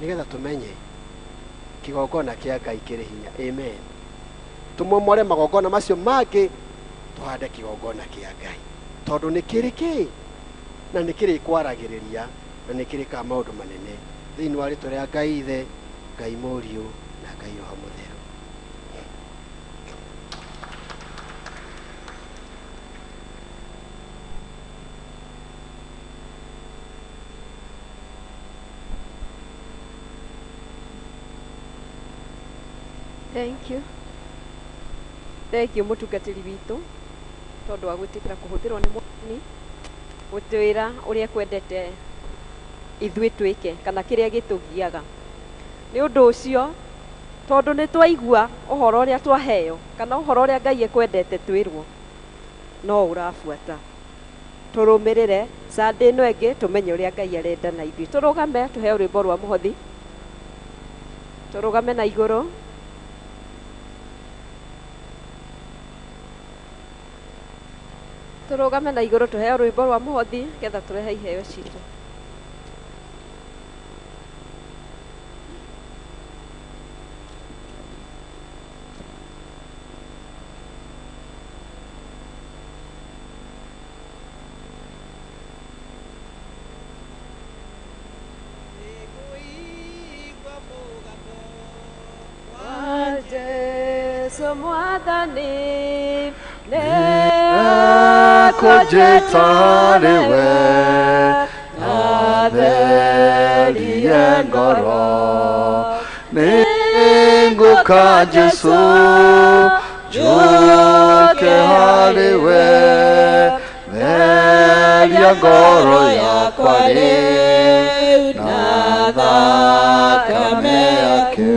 nĩgetha tũmenye kĩgongona kĩa Ngai kĩrĩ hinya amen tũmomore magongona macio mangĩ tũhande kĩgongona kĩa Ngai tondũ nĩ kĩrĩ kĩ na nĩ kĩrĩkwaragĩrĩria na nĩ kĩrĩkaga maũndũ manene thĩinĩ wa rĩtwa rĩa Ngai Ithe Ngai Mũriũ na Ngai Roho Mũtheru. Thank you. Thank you mũtungatĩri witũ tondũ wa gwĩtĩkĩra kũhũthĩrwo nĩ Mwathani gũtwĩra ũrĩa ekwendete ithuĩ twĩke kana kĩrĩa gĩtũgiaga. Nĩ ũndũ ũcio tondũ nĩ twaigua ũhoro ũrĩa twaheo kana ũhoro ũrĩa Ngai ekwendete twĩrwo no ũrabuata tũrũmĩrĩre Sunday ĩno ĩngĩ tũmenye ũrĩa Ngai arenda na ithuĩ. Tũrũgame tũheo rwĩmbo rwa mũhothi tũrũgame na igũrũ. Tũrũgame na igũrũ tũheo rwĩmbo rwa mũhothi getha tũrehe iheo citũ. Wa Jesu mwathani nĩ Kũnjĩta harĩ we atherie ngoro nĩngũka Jesũ njũke harĩ we theria ngoro yakwa rĩu na thakame yake.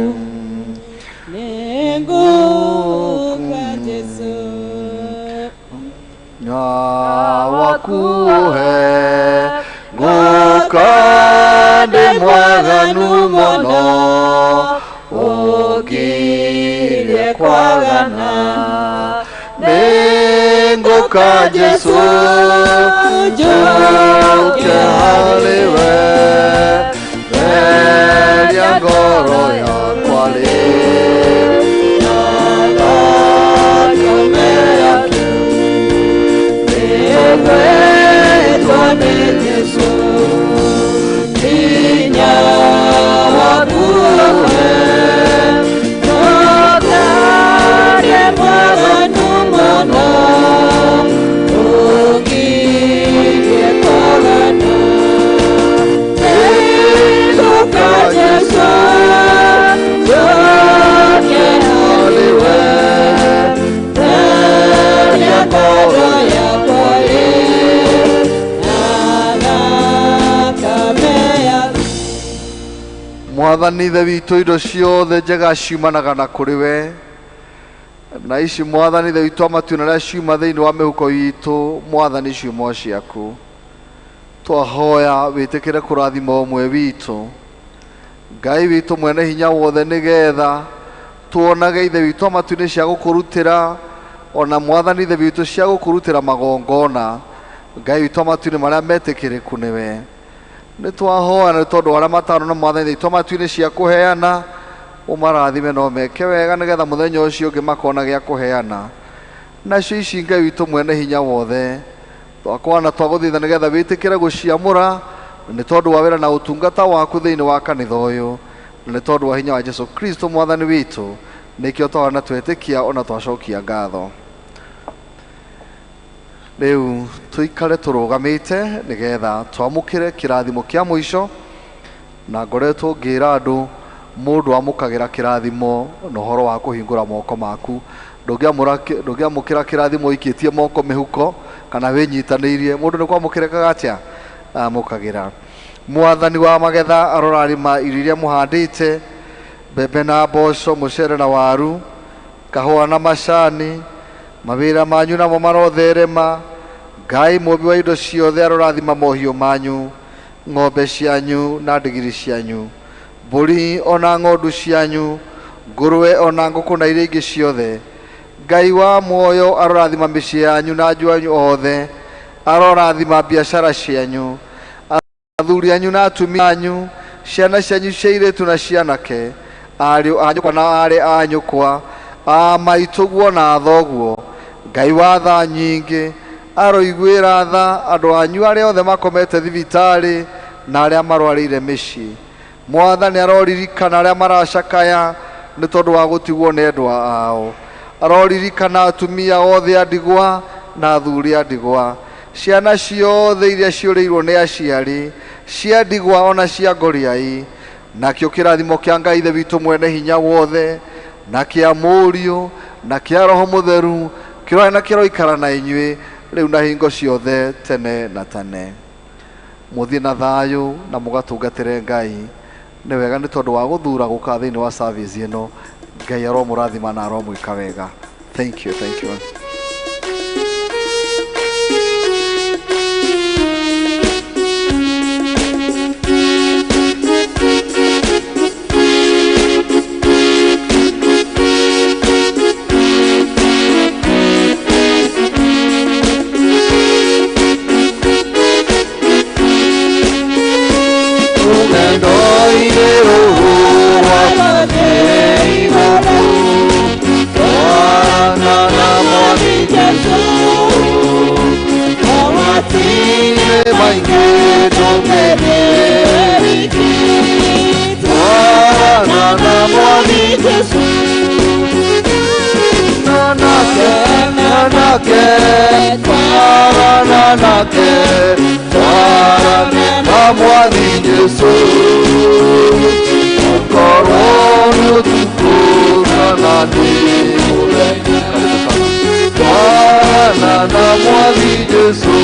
Nĩngũka Jesũ Nyawakuhe ngũka ndĩ mwaganu mũno ũngirie kwagana nĩngũka Jesũ njũke harĩ we theria ngoro yakwa rĩu na thakame yake. Nĩtwendetwo nĩ Jesũ hinya wakuhe ngũka ndĩ mwaganu mũno ũngirie kwagana nĩngũka Jesũ njũke harĩ we theria ngoro yakwa rĩu na thakame yaku. Mwathani Ithe witũ, indo ciothe njega ciumanaga na kũrĩ we, na ici Mwathani Ithe witũ amatuĩna arĩa ciuma thĩinĩ wa mĩhuko itũ, Mwathani ciuma o ciaku. Twahoya wĩtĩkĩre kũrathima ũmwe witũ, Ngai witũ mwene hinya wothe, nĩgetha tuonage Ithe witũ amatuĩnĩ cia gũkũrutĩra, ona Mwathani Ithe witũ cia gũkũrutĩra magongona, Ngai witũ amatuĩnĩ marĩa metĩkĩrĩku nĩwe. Nĩ twahoya nĩ tondũ arĩa matano na Mwathani Ithe witũ amatuĩnĩ cia kũheana, ũmarathime no meke wega nĩgetha mũthenya ũcio ũngĩ makona gĩa kũheana. Nacio ici Ngai witũ mwene hinya wothe twakwana twagũthitha nĩgetha wĩtĩkĩre gũciamũra nĩ tondũ wa wĩra na ũtungata waku thĩinĩ wa kanitha ũyũ, na nĩ tondũ wa hinya wa Jesũ Kristo Mwathani witũ, nĩkĩo twahoya na twetĩkia ona twacokia ngatho. Rĩu tũikare tũrũgamĩte nĩgetha twamũkĩre kĩrathimo kĩa mũico, na ngoretwo ngĩra andũ mũndũ amũkagĩra kĩrathimo na ũhoro wa kũhingũra moko maku. Ndũngĩamũkĩra kĩrathimo ũikĩtie moko mĩhuko kana wĩnyitanĩirie, mũndũ nĩ kwamũkĩrekaga atĩa? Amũkagĩra. Mwathani wa magetha arorarĩma irio iria mũhandĩte, mbembe na mboco, mũcere na waru, kahũa na macani, mawĩra manyu namo marotherema. Ngai mũmbi wa indo ciothe arorathima mohiũ manyu, ng'ombe cianyu na ndigiri cianyu, mbũri ona ng'ondu cianyu, ngũrwe ona ngũkũ na iria ingĩ ciothe. Ngai wa muoyo arorathima mĩciĩ yanyu na anju anyu othe, arorathima biacara cianyu, athuri anyu na atumia anyu, ciana cianyu cia airĩtu na cia anake, ariũ a nyũkwa na aarĩ a nyũkwa, a maitũguo na athoguo. Ngai wa tha nyingĩ aroiguĩra tha andũ anyu arĩa othe makomete thibitarĩ na arĩa marwarĩire mĩciĩ. Mwathani aroririkana arĩa maracakaya nĩ tondũ wa gũtigwo nĩ endwa ao. Aroririkana atumia othe a ndigwa na athuri a ndigwa, ciana ciothe iria ciũrĩirwo nĩ aciari, cia ndigwa ona cia ngoriai. Nakĩo kĩrathimo kĩa Ngai Ithe witũ mwene hinya wothe, na kĩa Mũriũ, na kĩa Roho Mũtheru, kĩroe na kĩroikara na inyuĩ rĩu na hingo ciothe tene na tene. Mũthiĩ na thayũ na mũgatungatĩre Ngai. Nĩ wega nĩ tondũ wa gũthura gũka thĩinĩ wa service ĩno. Ngai aromũrathima na aromwĩka wega. Thank you, thank you. Nake, twarana nake, twarana na Mwathi Jesũ. Okorwo nĩ ũtukũ kana nĩ mũthenya, twarana na Mwathi Jesũ.